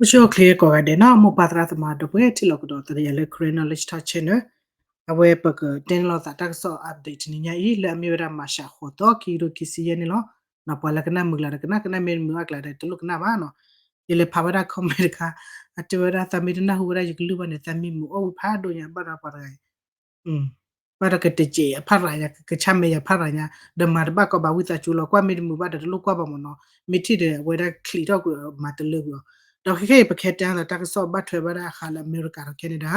အိၣ်ဆူၣ်အိၣ်ချ့ကိးဂၤဒဲးနီၤ, မိၢ်ပၢ်သရၣ်သမါဒီပုၢ်ဝဲၢ်ထံလီၢ်ကဒီး သရၣ်ယၤလၢ Karen Knowledge Talk Channel, အဝဲပကတဲန့ၢ်လိာ်သးတၢ်ကစီၣ် update တနံၤညါအံၤ လၢအမ့ၢ်ဝဲဒၣ် March ဃိးသီ ခံကထိခံဆံယဲၢ်န့ၣ်လီၤ. နီၤ ပှၤလၢကနၣ်မုာ်ကျါဒီးကနၣ်, ကနၣ်မ့ၢ်တမုာ်အကျါဒီးတလိၣ်ကနၣ်ဘၣ်နီၤ. ယလဲၤဖးဝဲဒၣ် comment တခါ, အတဲဝဲဒၣ် သးမ့ၢ်တနၢ်ဟူဝဲဒၣ်ယကလုၢ်ဘၣ်န့ၣ် သးမံမုာ်အီၣ်ဝံၤဖးဒိၣ်ညါ ဘၣ်ဒီးပှၤတဂၤအံၤ ဘၣ်ဒီးကတစဲးအဖၣ်ရၤညါ, ကဆၣ်မဲာ်ယၤဖၣ်ရၤညါ, ဒီးမၤတဘၣ်ကီးဘၣ် ဝံသးစူၤလီၤ, ကွၢ်မ့ၢ်တမုာ်ဘၣ်ဒီးတလိၣ်ကွၢ်ဘၣ်မ့ၢ်နီၤ, မ့ၢ်ထံၣ်ဒီးအဝဲဒၣ်ချံးထီၣ်ကွံာ်အီၤ မၤတလၢကွံာ်အီၤ. ဒီးခဲခဲအံၤ ပကတဲအသးတၢ်ကစီၣ်ဘၣ်ထွဲဘၣ်ဒၣ်ဃးလၢအမဲရကၤဒီး Canada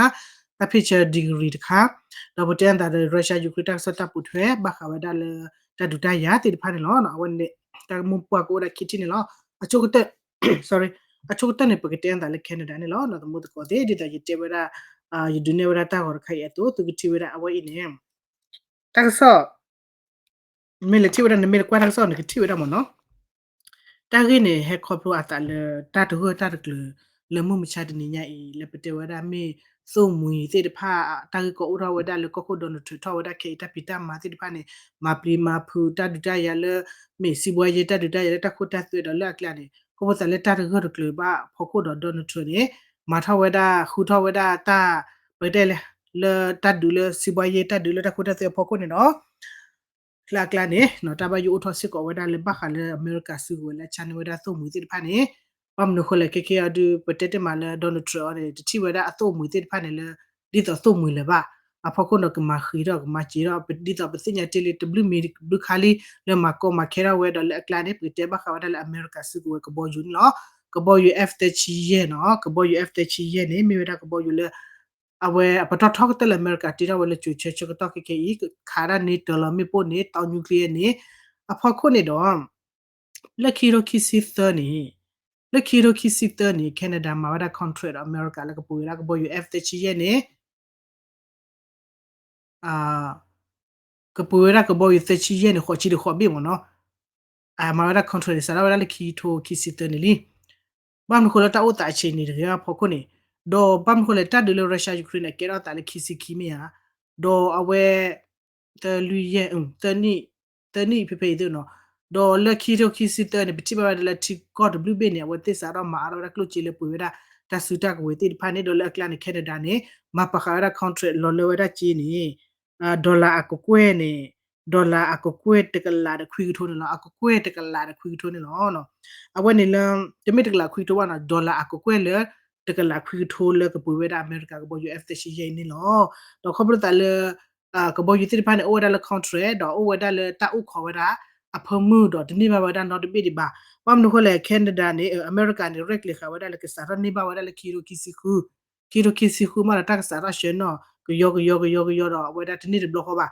တၢ်ဖ့ၣ်ဆၢ degree တခါ, ဒီးပတဲအသးဒီး Russia Ukraine တၢ်ကစီၣ်တၢ်ပိာ်ထွဲ ဘၣ်ဃးဝဲဒၣ်လၢတၢ်ဒုးတၢ်ယၤသ့ၣ်တဖၣ်န့ၣ်လီၤ. အဝဲန့ၣ် တၢ်မိၢ်ပှၢ်ကအိၣ်ဒၣ်ခံထံၣ်န့ၣ်လီၤ. အဆိကတၢၢ် sorry, အဆိကတၢၢ်န့ၣ် ပကတဲအသးလၢ Canada န့ၣ်လီၤ. နီၤ သမူသကိးသ့ၣ် ဒ်သိးယတဲဝဲဒၣ် ယဒုးနဲၣ်ဝဲဒၣ်တၢ်ဂီၤတခါအံၤအသိး သုကထံၣ်ဝဲဒၣ်အဝဲအံၤန့ၣ် တၢ်ကစီၣ် မ့ၢ်လဲၤထံၣ်ဝဲဒၣ် နမ့ၢ်တကွၢ်တၢ်ကစီၣ် နကထံၣ်ဝဲဒၣ်မ့ၢ်နီၤ. တၢ်ဂ့ၢ်န့ၣ် ဟဲခီဖျိအသးလၢ တၢ်တဂၢၢ်တၢ်တကျၢၤ လၢမုၢ်မဆါတနံၤညါအံၤ လၢပတဲဝဲဒၣ်မ့ၢ်သိၣ်မှံၤသ့ၣ်တဖၣ် တၢ်ဂ့ၢ်ကီအိၣ်ထီၣ်ဝဲဒၣ်လၢကီၢ်ခိၣ် Donald Trump ထီၣ်ဝဲဒၣ်ခဲအံၤ တၢ်ဖံးတၢ်မၤသ့ၣ်တဖၣ်န့ၣ် မၤပျံၤမၤဖုး တၢ်ဒုးတၢ်ယၤလၢ မ့ၢ်စံးဘှါယဲ တၢ်ဒုးတၢ်ယၤလၢတၢ်ခိတၢ်သွဲဒီးလၢအကျါန့ၣ် ခီဖျိသးလၢတၢ်တဂၢၢ်တကျၢၤဘၣ်အဖီခိၣ်ဒီး Donald Trump န့ၣ် မၤထီၣ်ဝဲဒၣ် ဃုထီၣ်ဝဲဒၣ်တၢ် ပတဲလဲၣ် လၢတၢ်ဒုးလၢစံးဘှါယဲ တၢ်ဒုးလၢတၢ်ခိတၢ်သွဲအဖီခိၣ်န့ၣ်ဒီး လၢအကျါန့ၣ် တၢ်ဘၣ်ယိၣ်အိၣ်ထီၣ်စ့ၢ်ကီးဝဲဒၣ်လၢဘၣ်ဃးလၢအမဲရကၤစုကဝဲၤလၢအဆါန့ၢ်ဝဲဒၣ်သိၣ်မှံၤသ့ၣ်တဖၣ်န့ၣ် ဘၣ်မနုၤဃိလဲၣ် ခဲခဲအံၤဒုး ပတဲတ့ၢ်မးလၢ Donald Trump အီၤန့ၣ် တထံၣ်ဝဲဒၣ်အသိၣ်မှံၤသ့ၣ်တဖၣ်န့ၣ်လၢ ဒ်သိးသိၣ်မှံၤလၢၤဘၣ် အဖီခိၣ်ဒီးကမၤဃံးထီၣ်ကမၤစ့းထီၣ် ဒ်သိးပသ့ၣ်ညါတ့ၢ်လံ တဘျုးမံၤဘျုးခါလံ လၢမၤကီမၤခဲထီၣ်ဝဲဒီးလၢအကျါန့ၣ် ပကတဲဘၣ်ဃးဝဲဒၣ်လၢအမဲရကၤစုကဝဲၤကဘီယူၤန့ၣ်လီၤ. ကဘီယူၤ F thirty-seven နီၤ ကဘီယူၤ F thirty-seven န့ၣ် မ့ၢ်ဝဲဒၣ်ကဘီယူၤလၢ အဝဲအပတီၢ်ထီကတၢၢ်လၢ အမဲရကၤတ့ထီၣ်ဝဲလၢကၠိၤဆၢဆၢကတီၢ်ခဲခဲအံၤ ခးဒၣ်န့ၢ်တၢၤလီၤမ့ၣ်ပိၢ်န့ၣ် တီ nuclear န့ၣ် အဖီခိၣ်န့ၣ်ဒီး လၢခံကထိခံဆံသၢန့ၣ် လၢခံကထိခံဆံသၢန့ၣ် Canada မၤဝဲဒၣ် contract ဒီးအမဲရကၤလၢကပှ့ၤဝဲဒၣ်ကဘီယူၤ F thirty-seven န့ၣ် ကပှ့ၤဝဲဒၣ်ကဘီယူၤ thirty-seven န့ၣ် ဃိးဆံဒီးဃိးဘ့ၣ်မ့ၢ်နီၤ. မၤဝဲဒၣ် contract န့ၣ် စးထီၣ်ဝဲဒၣ်လၢခံကထိခံဆံသၢန့ၣ်လံ. ဘၣ်မနုၤဃိလၢတၢ်အိၣ်သးအဆံးန့ၣ်တဂ့ၤအဖီခိၣ်န့ၣ်, ဒီးဘၣ်မနုၤဃိလဲၣ် တၢ်ဒုးလၢ Russia Ukraine န့ၣ် အကဲထီၣ်သးလၢခံဆံခံမ့ၢ်ဧါ, ဒီးအဝဲ သၢလွံၢ်ယဲၢ် သၢနံၣ် သၢနံၣ်ဖဲဖဲအံၤသ့ၣ်နီၤ, ဒီးလၢခံကထိခံဆံသၢန့ၣ် ပထံၣ်ဘၣ်ဝဲဒၣ်လၢထံကီၢ်တဘျုးဘ့ၣ်န့ၣ် အဝဲသ့ၣ်စးထီၣ်မၤအါထီၣ်ဝဲဒၣ်ကျိၣ်စ့လၢပှ့ၤဝဲဒၣ် တၢ်စုတၢ်ကဝဲၤသ့ၣ်တဖၣ်န့ၣ် ဒီးလၢအကျါန့ၣ် Canada န့ၣ် မၤပာ်ဃာ်ဝဲဒၣ် contract လီၤလၢဝဲဒၣ်စ့န့ၣ် dollar အကကွဲၢ်န့ၣ် dollar အကကွဲၢ်တကလးဒီးခွံကထိန့ၣ်လီၤ. အကကွဲၢ်တကလးဒီးခွံကထိန့ၣ်လီၤ. အဝဲန့ၣ်လၢ တမ့ၢ်တကလးခွံကထိဘၣ်နီၤ, dollar အကကွဲၢ်လၢ တကလးခွံကထိလၢကပှ့ၤဝဲဒၣ်အမဲရကၤကဘီယူၤ F thirty-seven န့ၣ်လီၤ. ဒီးခီဖျိသးလၢ ကဘီယူၤသ့ၣ်တဖၣ်န့ၣ် အိၣ်ဝဲဒၣ်လၢ contract ဒီးအိၣ်ဝဲဒၣ်လၢတၢ်အိၣ်ခိးဝဲဒၣ် အဖၢမုၢ်ဒီးတန့ၢ်ဘၣ်ဝဲဒၣ်နီတဘ့ၣ်ဒံးဘၣ်. ဘၣ်မနုၤဃိလဲၣ် Canada န့ၣ် အမဲရကၤန့ၣ် ရဲၣ်ကျဲၤဃာ်ဝဲဒၣ်လၢကစးထီၣ်န့ၢ်ဘၣ်ဝဲဒၣ်လၢခံကထိခံဆံဃု, ခံကထိခံဆံဃုမးဒီးတၢ်ကစးထီၣ်ဆှၢနီၤ ကယီကယီကယီကယီဒီး အဝဲဒၣ်တန့ၢ်တဘျီဃီဘၣ်.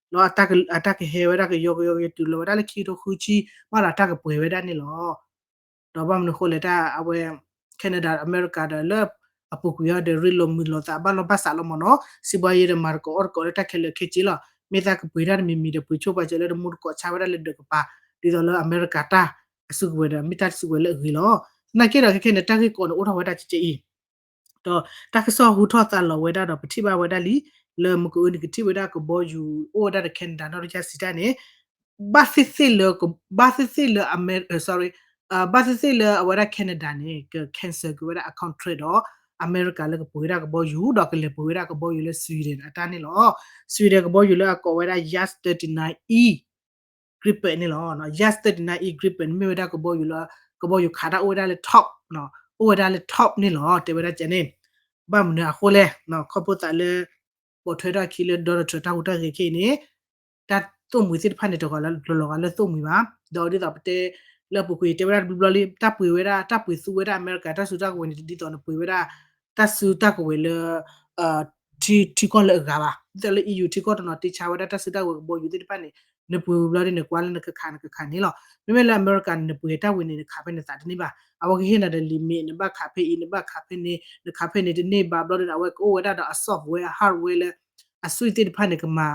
ဒီးအတၢ်ကဟဲဝဲဒၣ်ကယီကယီကယီတုၤလီၤဝဲဒၣ်လၢ ခံကထိဃုဆံ မးဒီးတၢ်ကပှဲၤဝဲဒၣ်န့ၣ်လီၤ. ဒီးဘၣ်မနုၤဃိလဲၣ်တၢ်အဝဲ Canada အမဲရကၤဒီးလၢ အပူၤကွံာ်အီၤဒီး ရ့လိာ်မုာ်လိာ်သးဘၣ်လိာ်ဘၣ်စးလီၤမ့ၢ်နီၤ, စံးဘှါယဲဒီးမၤတကိးအီၣ်တကိးလၢတၢ်ခဲလၢာ်ခဲဆ့လီၤ. မ့ၢ်သးကပှ့ၤတၢ်တမံၤမံၤဒီးပှ့ၤဆိပာ်စၢၤလၢတမူတကိးဆါဝဲဒၣ်လၢဒၢးကပၤ, ဒ်သိးလၢအမဲရကၤတၢ်အစုကဝဲၤဒီး မ့ၢ်တၢ်စုကဝဲၤလၢအဂ့ၤလီၤ. သနာ်က့ဒီးခဲခဲန့ၣ် တၢ်ဂ့ၢ်ကီန့ၣ်အိၣ်ထီၣ်ဝဲဒၣ်ကဲကဲအံၤ ဒီးတၢ်ကစီၣ်ဟူထီၣ်သါလီၤဝဲဒၣ်ဒီး ပထံၣ်ဘၣ်ဝဲဒၣ်လံ လၢမုၢ်ကအုန့ၣ် ကထံၣ်ဝဲဒၣ်ကဘီယူၤ အိၣ်ဝဲဒၣ်ဒီး Canada နီၢ်တယၢ်စံးတၢ်န့ၣ် ဘၣ်သ့ၣ်သ့ၣ်လၢ ဘၣ်သ့ၣ်သ့ၣ်လၢအမဲ sorry ဘၣ်သ့ၣ်သ့ၣ်လၢအဝဲဒၣ် Canada န့ၣ် က cancel က့ၤဝဲဒၣ်အ contract ဒီး အမဲရကၤလၢကပှ့ၤဝဲဒၣ်ကဘီယူၤ ဒီးကလဲၤပှ့ၤဝဲဒၣ်ကဘီယူၤလၢ Sweden အတၢ်န့ၣ်လီၤ. Sweden ကဘီယူၤလၢအကိးဝဲဒၣ် JAS thirty-nine E Gripen န့ၣ်လီၤ. JAS thirty-nine E Gripen မ့ၢ်ဝဲဒၣ်ကဘီယူၤလၢ ကဘီယူၤခးတၢ်အိၣ်ဝဲဒၣ်လၢ top အိၣ်ဝဲဒၣ်လၢ top န့ၣ်လီၤ တဲဝဲဒၣ်ကဲန့ၣ်. ဘၣ်မနုၤအဃိလဲၣ် ခီဖျိသးလၢ ပိာ်ထွဲထီၣ်အခံလၢ Donald Trump တၢ်ဟူးတၢ်ဂဲၤခဲအံၤန့ၣ် တၢ်သိၣ်မှံၤသ့ၣ်တဖၣ်န့ၣ် တဂီၤလၢ်လၢ်သိၣ်မှံၤဘၣ်. ဒီးဒ်သိးပတဲ လၢအပူၤကွံာ်တဲဝဲဒၣ်တဘျီဘျီလံ တၢ်ပှ့ၤဝဲဒၣ် တၢ်ပှ့ၤသူဝဲဒၣ်အမဲရကၤတၢ်စုတၢ်ကဝဲၤန့ၣ် တဒ်သိးနပှ့ၤဝဲဒၣ် တၢ်စုတၢ်ကဝဲၤလၢ ထံကီၢ်လၢအဂၤဘၣ်. ဒ်သိးလၢ EU ထံကီၢ်တနီၤတ့ဆါဝဲဒၣ်တၢ်စုတၢ်ကဝဲၤကဘီယူၤသ့ၣ်တဖၣ်န့ၣ် နပှ့ၤဘျီဒ်န့ၣ် ကွၢ်လၢနကခးနကခးန့ၣ်လီၤ. မ့မ့ၢ်လၢအမဲရကၤန့ၣ် နပှ့ၤတၢ်ဝံၤန့ၣ် နခးဖဲန့ၣ်သးတန့ၢ်ဘၣ်. အဝဲကဟ့ၣ်နၤဒီး limit နဘၣ်ခးဖဲအံၤ နဘၣ်ခးဖဲန့ၣ် နခးဖဲန့ၣ်တန့ၢ်ဘၣ်ဘျီဒ်န့ၣ် အဝဲကအိၣ်ဝဲဒၣ်ဒီးအ software အ hardware လၢ အ switch သ့ၣ်တဖၣ်န့ၣ် ကမၤ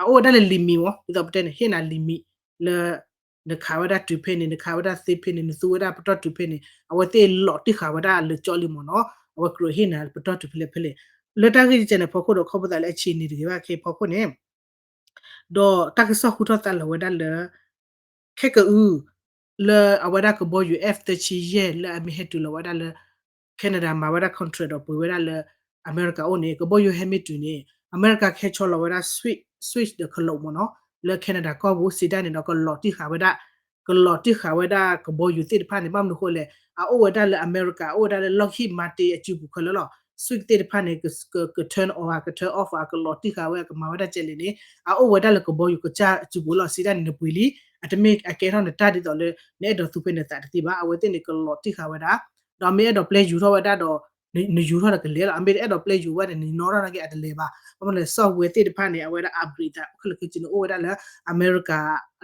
အအိၣ်ဝဲဒၣ်လၢ limit မ့ၢ် ဒ်သိးပတဲန့ၣ် ဟ့ၣ်နၤ limit လၢ နခးဝဲဒၣ်တုၤဖဲန့ၣ် နခးဝဲဒၣ်သ့ဖဲန့ၣ် နသူဝဲဒၣ်ပတီၢ်တုၤဖဲန့ၣ် အဝဲသ့ၣ်လီၤတံၢ်ဃာ်ဝဲဒၣ်လၢကၠီလံမ့ၢ်နီၤ. အဝဲကြၢးဟ့ၣ်နၤပတီၢ်တုၤဖဲလဲၣ်ဖဲလဲၣ်. လၢတၢ်ဂ့ၢ်ကဲန့ၣ် ဖီခိၣ်ဒီး ခီဖျိသးလၢအဆံးန့ၣ်တဂ့ၤဘၣ်ခဲအံၤဖီခိၣ်န့ၣ် ဒီးတၢ်ကစီၣ်ဟူထီၣ်သါလီၤဝဲဒၣ်လၢ ခဲကအု လၢအဝဲဒၣ်ကဘီယူၤ F thirty-seven လၢအမ့ၢ်ဟဲတုၤလီၤဝဲဒၣ်လၢ Canada မၤဝဲဒၣ် contract ဒီးပှ့ၤဝဲဒၣ်လၢ အမဲရကၤအိၣ်န့ၣ် ကဘီယူၤဟဲမ့ၢ်တုၤန့ၣ် အမဲရကၤကဟဲဆီလီၤဝဲဒၣ် Swift, Swift ဒီး Cologne မ့ၢ်နီၤ လၢ Canada ကီၢ်ပူၤ စံးတၢ်န့ၣ်ဒီး ကလီၤတံၢ်ဃာ်ဝဲဒၣ် ကလီၤတံၢ်ဃာ်ဝဲဒၣ်ကဘီယူၤသ့ၣ်တဖၣ်န့ၣ် ဘၣ်မနုၤအဃိလဲၣ် အအိၣ်ဝဲဒၣ်လၢအမဲရကၤ အအိၣ်ဝဲဒၣ်လၢ Lockheed Martin အစုပူၤခဲလၢာ်လီၤ. Swift သ့ၣ်တဖၣ်န့ၣ် က က turn on က turn off ကလီၤတံၢ်ဃာ်ဝဲ ကမၤဝဲဒၣ်ကဲလဲၣ်န့ၣ် အအိၣ်ဝဲဒၣ်လၢကဘီယူၤကစၢ်အစုပူၤလီၤ. စံးတၢ်န့ၣ် နပှ့ၤလံ အတမ့ၢ်အကဲထီၣ်နတၢ်ဒ်သိးလၢ နအဲၣ်ဒိးသူဖဲနသးတသ့ဘၣ်. အဝဲသ့ၣ်န့ၣ် ကလီၤတံၢ်ဃာ်ဝဲဒၣ် ဒီးမ့ၢ်အဲၣ်ဒိးပျဲယူၤထီၣ်ဝဲဒၣ်ဒီး နယူၤထီၣ်ဒီးကလဲၤလီၤ. အမ့ၢ်တအဲၣ်ဒိးပျဲယူၤဝဲန့ၣ် နနီၣ်ထီၣ်နာ်က့အတလဲၤဘၣ်. ဘၣ်မနုၤလဲၣ် software သ့ၣ်တဖၣ်န့ၣ် အဝဲဒၣ် upgrade သးခဲလၢာ်ခဲဆ့န့ၣ် အိၣ်ဝဲဒၣ်လၢ အမဲရကၤ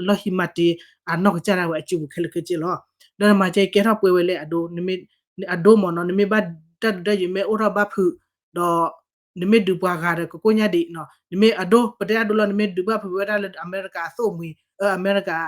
Lockheed Martin အနီၢ်ကစၢ်ဒၣ်ဝဲအစုပူၤခဲလၢာ်ခဲဆ့လီၤ. ဒီးနမၤကဲကဲထီၣ်ပှဲၤဝဲလၢအဒိ အဒိမ့ၢ်နီၤ နမ့ၢ်ဘၣ်တၢ်ဒုးတၢ်ယၤမ့ၢ်အိၣ်ထီၣ်ဘၣ်ဖုး ဒီး နမ့ၢ်ဒုးပှၤဂၤဒီးကကိညါဒံးနီၤ နမ့ၢ်အဒိ ပတဲအဒိလီၤ နမ့ၢ်ဒုးဘၣ်ဖုးဝဲဒၣ်လၢအမဲရကၤအသိၣ်မှံၤ အမဲရကၤ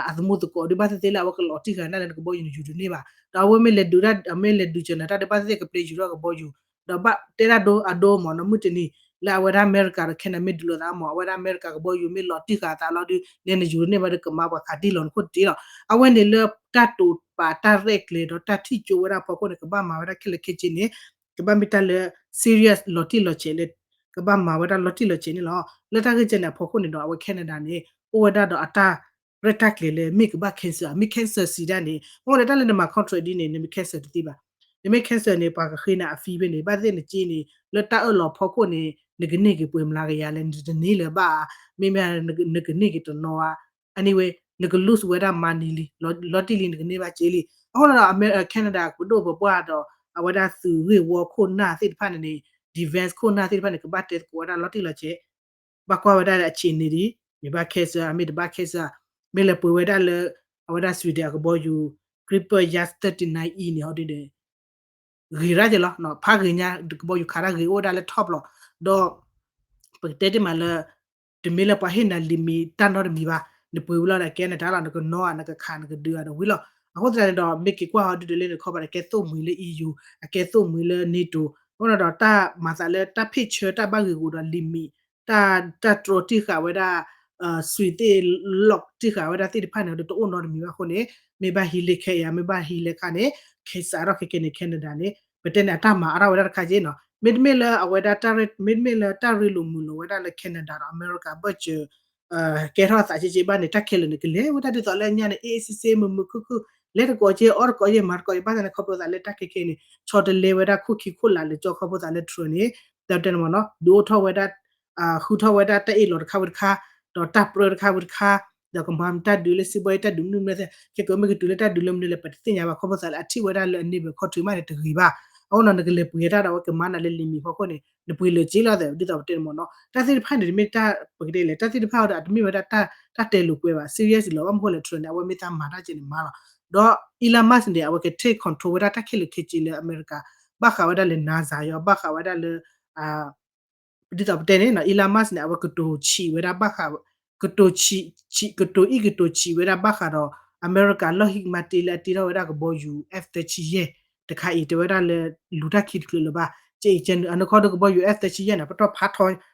အသမူသကိးဒုးဘၣ်သ့ၣ်သ့ၣ်လၢအဝဲကလီၤတံၢ်ဃာ်နၤလၢနကဘီယူၤနယူၤတန့ၢ်ဘၣ်. ဒီးအဝဲမ့ၢ်လဲၤဒုးတၢ် အမ့ၢ်လဲၤဒုးစၢၤနၤတၢ်ဒုးဘၣ်သ့ၣ်သ့ၣ်ကပျဲယူၤထီၣ်ကဘီယူၤ ဒီးဘၣ်တဲဒၣ်ဒိအဒိမ့ၢ်နီၤ မုၢ်တနံၤ လၢအဝဲဒၣ်အမဲရကၤဒီး Canada မ့ၢ်ဒုးလိာ်သးမ့ၢ် အဝဲဒၣ်အမဲရကၤကဘီယူၤမ့ၢ်လီၤတံၢ်ဃာ်သးလီၤဒုး နဲနယူၤတန့ၢ်ဘၣ်ဒီး ကမၤပှၤခးဒ်လီၤနခိၣ်တ့ၢ်လီၤ. အဝဲန့ၣ်လၢတၢ်တိာ်ပာ်တၢ်ရဲၣ်ကျဲၤဒီးတၢ်ထံၣ်ကၠိဝဲဒၣ်အဖီခိၣ်န့ၣ် ကဘၣ်မၤဝဲဒၣ်ခဲလၢာ်ခဲဆ့န့ၣ် ကဘၣ်မ့ၢ်တၢ်လၢ serious လီၤတံၢ်လီၤဆဲးလၢ ကဘၣ်မၤဝဲဒၣ်လီၤတံၢ်လီၤဆဲးန့ၣ်လီၤ. လၢတၢ်ဂ့ၢ်ကဲန့ၣ်အဖီခိၣ်န့ၣ်ဒီး အဝဲ Canada န့ၣ် အိၣ်ဝဲဒၣ်ဒီးအတၢ်ရဲၣ်တၢ်ကျဲၤလၢမ့ၢ်ကဘၣ် cancel မ့ၢ် cancel စံးဒၣ်န့ၣ် မ့ၢ်လၢတၢ်လၢနမၤ contract ဒ်န့ၣ် နမ့ၢ် cancel တသ့ဘၣ်. နမ့ၢ် cancel န့ၣ် ပှၤကဃ့နၤအ fee ဖဲန့ၣ် ဘၣ်သ့ၣ်နက့န့ၣ် လၢတၢ်အၢၣ်လီၤဖီခိၣ်န့ၣ် နကန့ၢ်က့ၤပှဲၤမျးကယၤလဲၣ် နတန့ၢ်လၢၤဘၣ်ဧါ မ့မ့ၢ် နကန့ၢ်က့ၤတနီၤဧါ anyway နက lose ဝဲဒၣ် money လံ လီၤတံၢ်လံ နကန့ၢ်ဘၣ်စ့လံ. အဃိဒီး Canada ပဒိၣ်ပပှၢ်ဒီး အဝဲဒၣ်သုးဂ့ၢ်ဝီခိၣ်နၢ်သ့ၣ်တဖၣ်န့ၣ်န့ၣ် defense ခိၣ်နၢ်သ့ၣ်တဖၣ်န့ၣ် ကဘၣ်တဲသကိးဝဲဒၣ်လီၤတံၢ်လီၤဆဲး ဘၣ်ကွၢ်ဝဲဒၣ်လၢအဆံးန့ၣ်ဒံး မ့ၢ်ဘၣ် cancel မ့ၢ်တဘၣ် cancel မ့ၢ်လဲၤပှ့ၤဝဲဒၣ်လၢ အဝဲဒၣ် Sweden အကဘီယူၤ Gripen Jas thirty-nine E န့ၣ် ဟီဒ်န့ၣ် ဂ့ၤဒၣ်က့ၤလီၤ ဖးဂ့ၤညါ ကဘီယူၤခးတၢ်ဂ့ၤအိၣ်ဝဲဒၣ်လၢ top လီၤ. ဒီး ပကတဲတ့ၢ်မးလၢ တမ့ၢ်လၢပှၤဟ့ၣ်နၤ limit တၢ်နီတမံၤဘၣ် နပှ့ၤဝံၤလီၤဒီး Canada လီၤ နကနီၣ်ဧါ နကခး နကဒုးဧါဒီးဝံၤလီၤ. အဃိသတးန့ၣ်ဒီး မ့ၢ်က့ၤကွၢ်ဟီဒ်ဒီးလၢနခီပၤဒီး ကဲသိၣ်မှံၤလၢ EU အကဲသိၣ်မှံၤလၢ NATO အဃိဒီးတၢ်မၤသးလၢတၢ်ဖ့ၣ်ဆၢတၢ်ဘၣ်ဂ့ၢ်ဂူာ်ဒီး limit တၢ် တၢ်တြီတံၢ်ဃာ်ဝဲဒၣ် ဆွံသ့ၣ် လီၢ်တံၢ်ဃာ်ဝဲဒၣ်သ့ၣ်တဖၣ်န့ၣ် တအိၣ်နီတမံၤဘၣ်အဃိန့ၣ် မ့ၢ်ဘၣ်ဟံးလၢခဲအံၤ မ့ၢ်ဘၣ်ဟံးလၢခါန့ၣ် ခဲစးထီၣ်ခဲကဲန့ၣ် Canada န့ၣ် ပတဲန့ၣ် အတၢ်မၤအါထီၣ်ဝဲဒၣ်တခါက့နီၤ မ့တမ့ၢ်လၢအဝဲဒၣ် မ့တမ့ၢ်လၢတၢ်ရ့လိာ်မုာ်လိာ်ဝဲဒၣ်လၢ Canada ဒီး အမဲရကၤ ဘၢၣ်စၢၤ ကဲထီၣ်အသးက့က့ဘၣ်န့ၣ် တၢ်ခဲလၢာ်န့ၣ်ကလဲၤဝဲဒၣ်ဒ်သိးလၢအညါန့ၣ် အေးအေးဆေးဆေး မုာ်မုာ်ခုၣ်ခုၣ် လဲၤတကိးက့ အီၣ်တကိးက့ မၤတကိးက့ ဘၣ်ဆၣ်န့ၣ် ခီဖျိသးလၢတၢ်ခဲခဲအံၤန့ၣ် ဆီတလဲဝဲဒၣ်ခိၣ်ခံခိၣ်လာ်လၢကၠီ ခီဖျိသးလၢ Trump န့ၣ် ဒီးတဲန့ၣ်မ့ၢ်နီၤ ဒုးအိၣ်ထီၣ်ဝဲဒၣ် ဃုထီၣ်ဝဲဒၣ်တၢ်အ့ၣ်လိာ်တခါဝံၤတခါ ဒီးတၢ်ပြၢတခါဝံၤတခါ ဒီးကမၤတၢ်ဒုးလၢစံးဘီအံၤ တၢ်ဒုးမနုၤမနုၤသ့ၣ် ခဲကမ့ၢ်ကတုၤလၢတၢ်ဒုးလၢမနုၤလဲၣ် ပတသ့ၣ်ညါဘၣ် ခီဖျိသးလၢအထံၣ်ဝဲဒၣ်လၢအန့ၢ်ဘၢၣ်ခီၣ်ထံးမးန့ၣ် တဂ့ၤဘၣ်. အဃိနီၤ နကလဲၤပှ့ၤတၢ်ဒီး အဝဲကမၤနၤလၢ limit ဖီခိၣ်န့ၣ် နပှ့ၤလၢာ်က့လီၤသ့ၣ် ဒ်သိးပတဲန့ၣ်မ့ၢ်နီၤ တၢ်သ့ၣ်တဖၣ်န့ၣ် တမ့ၢ်တၢ် ပကတဲလဲၣ် တၢ်သ့ၣ်တဖၣ်အံၤဒီး အတမ့ၢ်ဝဲဒၣ်တၢ် တၢ်တဲလိာ်ကွဲဘၣ် serious လီၤ ဘၣ်မနုၤဃိလဲၣ် Trump န့ၣ် အဝဲမ့ၢ်တၢ်မၤတၢ်ကဲန့ၣ်မၤလီၤ ဒီး Elon Musk န့ၣ် အဝဲက take control ဝဲဒၣ်တၢ်ခဲလၢာ်ခဲဆ့လၢအမဲရကၤ ဘၣ်ဃးဝဲဒၣ်လၢ NASA ယီၤ ဘၣ်ဃးဝဲဒၣ်လၢ ဒ်သိးပတဲန့ၣ် Elon Musk န့ၣ် အဝဲကတိၤဆံးဝဲဒၣ်ဘၣ်ဃး ကတိၤဆံး ကတိၤအံၣ်ကတိၤဆံးဝဲဒၣ်ဘၣ်ဃးဒီး အမဲရကၤ Lockheed Martin လၢအတ့ထီၣ်ဝဲဒၣ်ကဘီယူၤ F thirty ယဲၢ် တခါအံၤ တဲဝဲဒၣ်လၢ လူၤတၢ်ခံတချုးလၢၤဘၣ် ကဲအံၤကဲနုာ် အနီၢ်ခီဒီးကဘီယူၤ F thirty ယဲၢ်န့ၣ် ပတီၢ်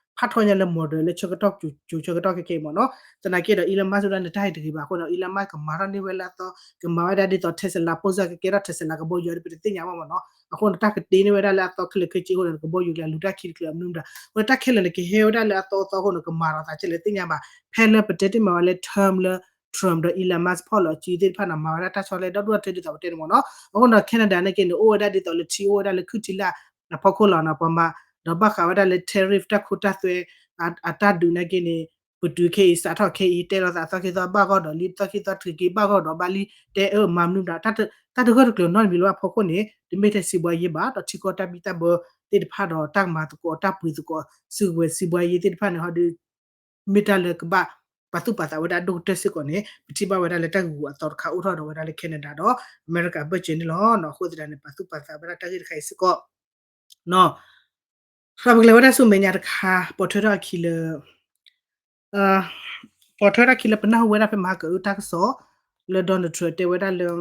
ဖးထီညါလၢ model လၢဆၢကတီၢ် ကၠိဆၢကတီၢ်ခဲကဲအံၤမ့ၢ်နီၤ သနာ်က့ဒီး Elon Musk ဝဲဒၣ်န့ၣ် တၢ်ဟဲတဂ့ၤဘၣ်အဃိဒီး Elon Musk ကမၤထီၣ်န့ၢ်ဝဲလၢအသီ ကမၤဝဲဒၣ်ဒ်သိး Tesla ဖိစၢ်ကကဲထီၣ် Tesla ကဘီယူၤဒီး ပတသ့ၣ်ညါဘၣ်မ့ၢ်နီၤ အဃိန့ၣ် တၢ်ကတ့န့ၢ်ဝဲဒၣ်လၢအသီခဲလၢာ်ခဲဆ့အဃိန့ၣ် ကဘီယူၤကလဲၤလူၤတၢ်ခံတချုးအမနုၤမတၤ အဃိန့ၣ် တၢ်ခဲလၢာ်န့ၣ် ကဟဲဝဲဒၣ်လၢအသီအသီအဃိန့ၣ် ကမၤထီၣ်သးကဲလဲၣ်သ့ၣ်ညါဘၣ် ဖဲလၢပတဲတ့ၢ်မးဝဲလၢ term လၢ Trump ဒီး Elon Musk ဖီၣ်လီၤစုသ့ၣ်တဖၣ်န့ၣ် မၤဝဲဒၣ်တၢ်ဆီတလဲဒီဒူၣ်ထၢဒ်သိးပတဲန့ၣ်မ့ၢ်နီၤ အဃိန့ၣ် Canada န့ၣ်က့န့ၣ် အိၣ်ဝဲဒၣ်ဒ်သိးလၢထံ အိၣ်ဝဲဒၣ်လၢခုၣ်ထံလာ် အဖီခိၣ်လီၤနီၤ ပှၤမၤ ဒီးဘၣ်ဃးဝဲဒၣ်လၢ tariff တၢ်ခိတၢ်သွဲ အတၢ်ဒုးန့ၣ်က့န့ၣ် ပတုာ်ခဲအံၤ စးထီၣ်ခဲအံၤ တဲလိာ်သးသီခံသီဘၣ်ဂီၢ်ဒီးလံ သီခံသီထုးက့ၤဘၣ်ဂီၢ်ဒီးဘၣ်လံ တဲအၢမၤမနုၤမတၤ တၢ်တဂၢၢ်တကျၢၤနီတမံၤလၢၤဘၣ်ဖီခိၣ်န့ၣ် တမ့ၢ်ထဲစံးဘှါယ့ဘၣ် ဒီးထံကီၢ်တၢ်ဘံၣ်တၢ်ဘၢသ့ၣ်တဖၣ်ဒီးတၢ်ကမၤသကိးတၢ်ပှ့ၤသကိး စုကဝဲၤစံးဘှါယ့သ့ၣ်တဖၣ်န့ၣ် ဟီဒီး မ့ၢ်တၢ်လၢကဘၣ်ပာ်သူၣ်ပာ်သးဝဲဒၣ်ဒိၣ်ကတၢၢ်စ့ၢ်ကီးန့ၣ် ပထံၣ်ဘၣ်ဝဲဒၣ်လၢတၢ်ဂ့ၢ်ဂူာ်အသီတခါအိၣ်ထီၣ်ဒီးဝဲဒၣ်လၢ Canada ဒီး အမဲရကၤဘၢၣ်စၢၤန့ၣ်လီၤ. အဃိသတးန့ၣ် ပာ်သူၣ်ပာ်သးဝဲဒၣ်တၢ်ဂ့ၢ်တခါအံၤစ့ၢ်ကီး ဒီးပကလဲၤဝဲဒၣ်ဆူမဲာ်ညါတခါ ပိာ်ထွဲထီၣ်အခံလၢ ပိာ်ထွဲထီၣ်အခံလၢပနၢ်ဟူဝဲဒၣ်ဖဲမဟါကအုတၢ်ကစီၣ် လၢ Donald Trump တဲဝဲဒၣ်လၢ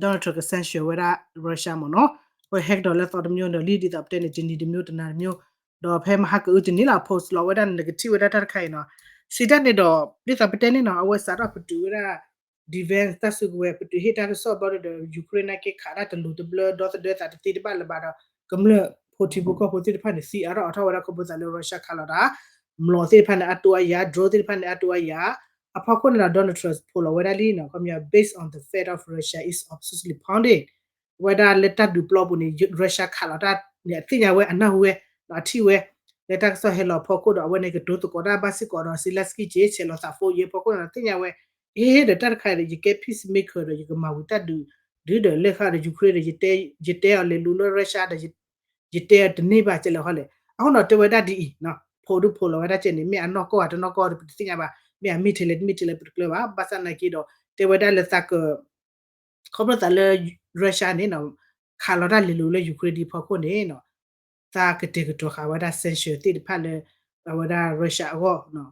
Donald Trump က sanction ဝဲဒၣ် Russia မ့ၢ်နီၤ အဝဲဟဲကဒီးလၢသီတမျိုးဒီးလံ ဒ်သိးပတဲန့ၣ် တနံၤတမျိုးတနၤတမျိုး ဒီးဖဲမဟါကအုတနံၤလီၤ post လီၤဝဲဒၣ်န့ၣ် နကထံၣ်ဝဲဒၣ်တၢ်တခါအံၤနီၤ စံးတၢ်န့ၣ်ဒီး ဒ်သိးပတဲန့ၣ်နီၤ အဝဲစးထီၣ်ပတုာ်ဝဲဒၣ် defense တၢ်စုကဝဲၤ ပတုာ်ဟ့ၣ်တၢ်ကစီၣ်ဘျီဒီး Ukraine နာ်က့ခးတၢ်တလိၤတဘျၢ ဒီသဒၢသးတသ့တဘၣ်လၢၤဘၣ်ဒီး ကမျၢၢ်ဖိထံဖိကီၢ်ဖိသ့ၣ်တဖၣ်န့ၣ် သံအါထီၣ်အါထီၣ်ဝဲဒၣ် ခီဖျိသးလၢ Russia ခးလီၤတၢ် မျိာ်သ့ၣ်တဖၣ်န့ၣ် အါတိၢ်အါယၤ drone သ့ၣ်တဖၣ်န့ၣ် အါတိၢ်အါယၤ အဖီခိၣ်န့ၣ်ဒီး Donald Trump ဖိးလီၤဝဲဒၣ်လံနီၤ ခီပညီ based on the fact of Russia is absolutely pounded ဝဲဒၣ်လၢတၢ်ဒုးပျီပူၤန့ၣ် Russia ခးလီၤတၢ်န့ၣ် အသ့ၣ်ညါဝဲအနၢ်ဟူဝဲ ဒီးအထံၣ်ဝဲ လၢတၢ်ကစီၣ်ဟဲလီၤဖီခိၣ်ဒီး အဝဲန့ၣ်ကတိၤသကိးတၢ်ဘၣ်စ့ၢ်ကီးဒီး Zelensky က့ ဆဲးလီၤသးဖိယဲဖီခိၣ်န့ၣ် သ့ၣ်ညါဝဲ ဟ့ၣ်ဒီးတၢ်တခါဒီး ယကဲ peacemaker ဒီး ယကမၤဝံၤတၢ်ဒုး ဒုးဒီးလၢဃာ်ဒီး Ukraine ဒီး ယတဲအီၤလဲၤလူၤလၢ Russia ဒီး ယတဲအီၤတန့ၢ်ဘၣ်ကလဲာ်ဟီလဲၣ် အဃိန့ၣ်တဲဝဲဒၣ်ဒ်အံၤ ဖိးဒုးဖိးလီၤဝဲဒၣ်ကဲန့ၣ် မ့ၢ်အနီၢ်ကီၢ်ဧါတနီၢ်ကီၢ်ဒီး ပတသ့ၣ်ညါဘၣ် မ့ၢ်အမ့ၢ်ထဲလဲၣ်တမ့ၢ်ထဲလဲၣ်ပတကျၢၤဘၣ် ဘၣ်ဆၣ်နာ်က့ဒီး တဲဝဲဒၣ်လၢသးက ခီဖျိသးလၢ Russia န့ၣ် ခးလီၤတၢ်လဲၤလူၤလၢ Ukraine ဒ်ဖီခိၣ်န့ၣ် သးကတဲာ်ကတီၤဃာ်ဝဲဒၣ် sanction သ့ၣ်တဖၣ်လၢ အဝဲဒၣ် Russia အဂီၢ်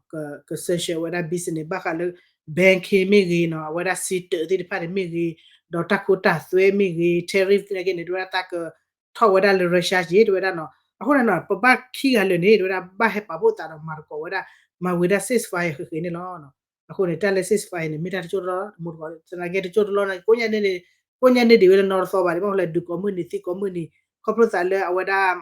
က sanction ဝဲဒၣ် business ဘၣ်ဃးလၢ banking မ့ၢ်ဂ့ၤနီၤ အဝဲဒၣ်စ့တၢးသ့ၣ်တဖၣ်န့ၣ်မ့ၢ်ဂ့ၤ ဒီးတၢ်ခိတၢ်သွဲမ့ၢ်ဂ့ၤ tariff သ့ၣ်နာ်က့န့ၣ် တဲဝဲဒၣ်သးကထီၣ်ဝဲဒၣ်လၢ Russia က့ တဲဝဲဒၣ်နီၤ အဃိန့ၣ်နီၤ ပဘၣ်ခံဂၤလၢာ်န့ၣ် တဲဝဲဒၣ် ဘၣ်ဟဲပာ်ဖှိၣ်သးဒီးမၤသကိးဝဲဒၣ် မၤဝံၤဒၣ် ceasefire ဃ့ဃ့န့ၣ်လီၤ. အဃိန့ၣ် တၢ်လၢ ceasefire န့ၣ် မ့ၢ်တၢ်တကၠိၢ်တလီၢ် တမူတကိး သနာ်က့တကၠိၢ်တလီၢ်န့ၣ် ကိးညါန့ၣ် ကိးညါန့ၣ်ဒံးဝဲလၢနီတသီဘၣ် ဒ်ဘၣ်ဃိလဲၣ် ဒုးကိးမုၢ်နံၤ သံကိးမုၢ်နံၤ ခီဖျိသးလၢအဝဲဒၣ်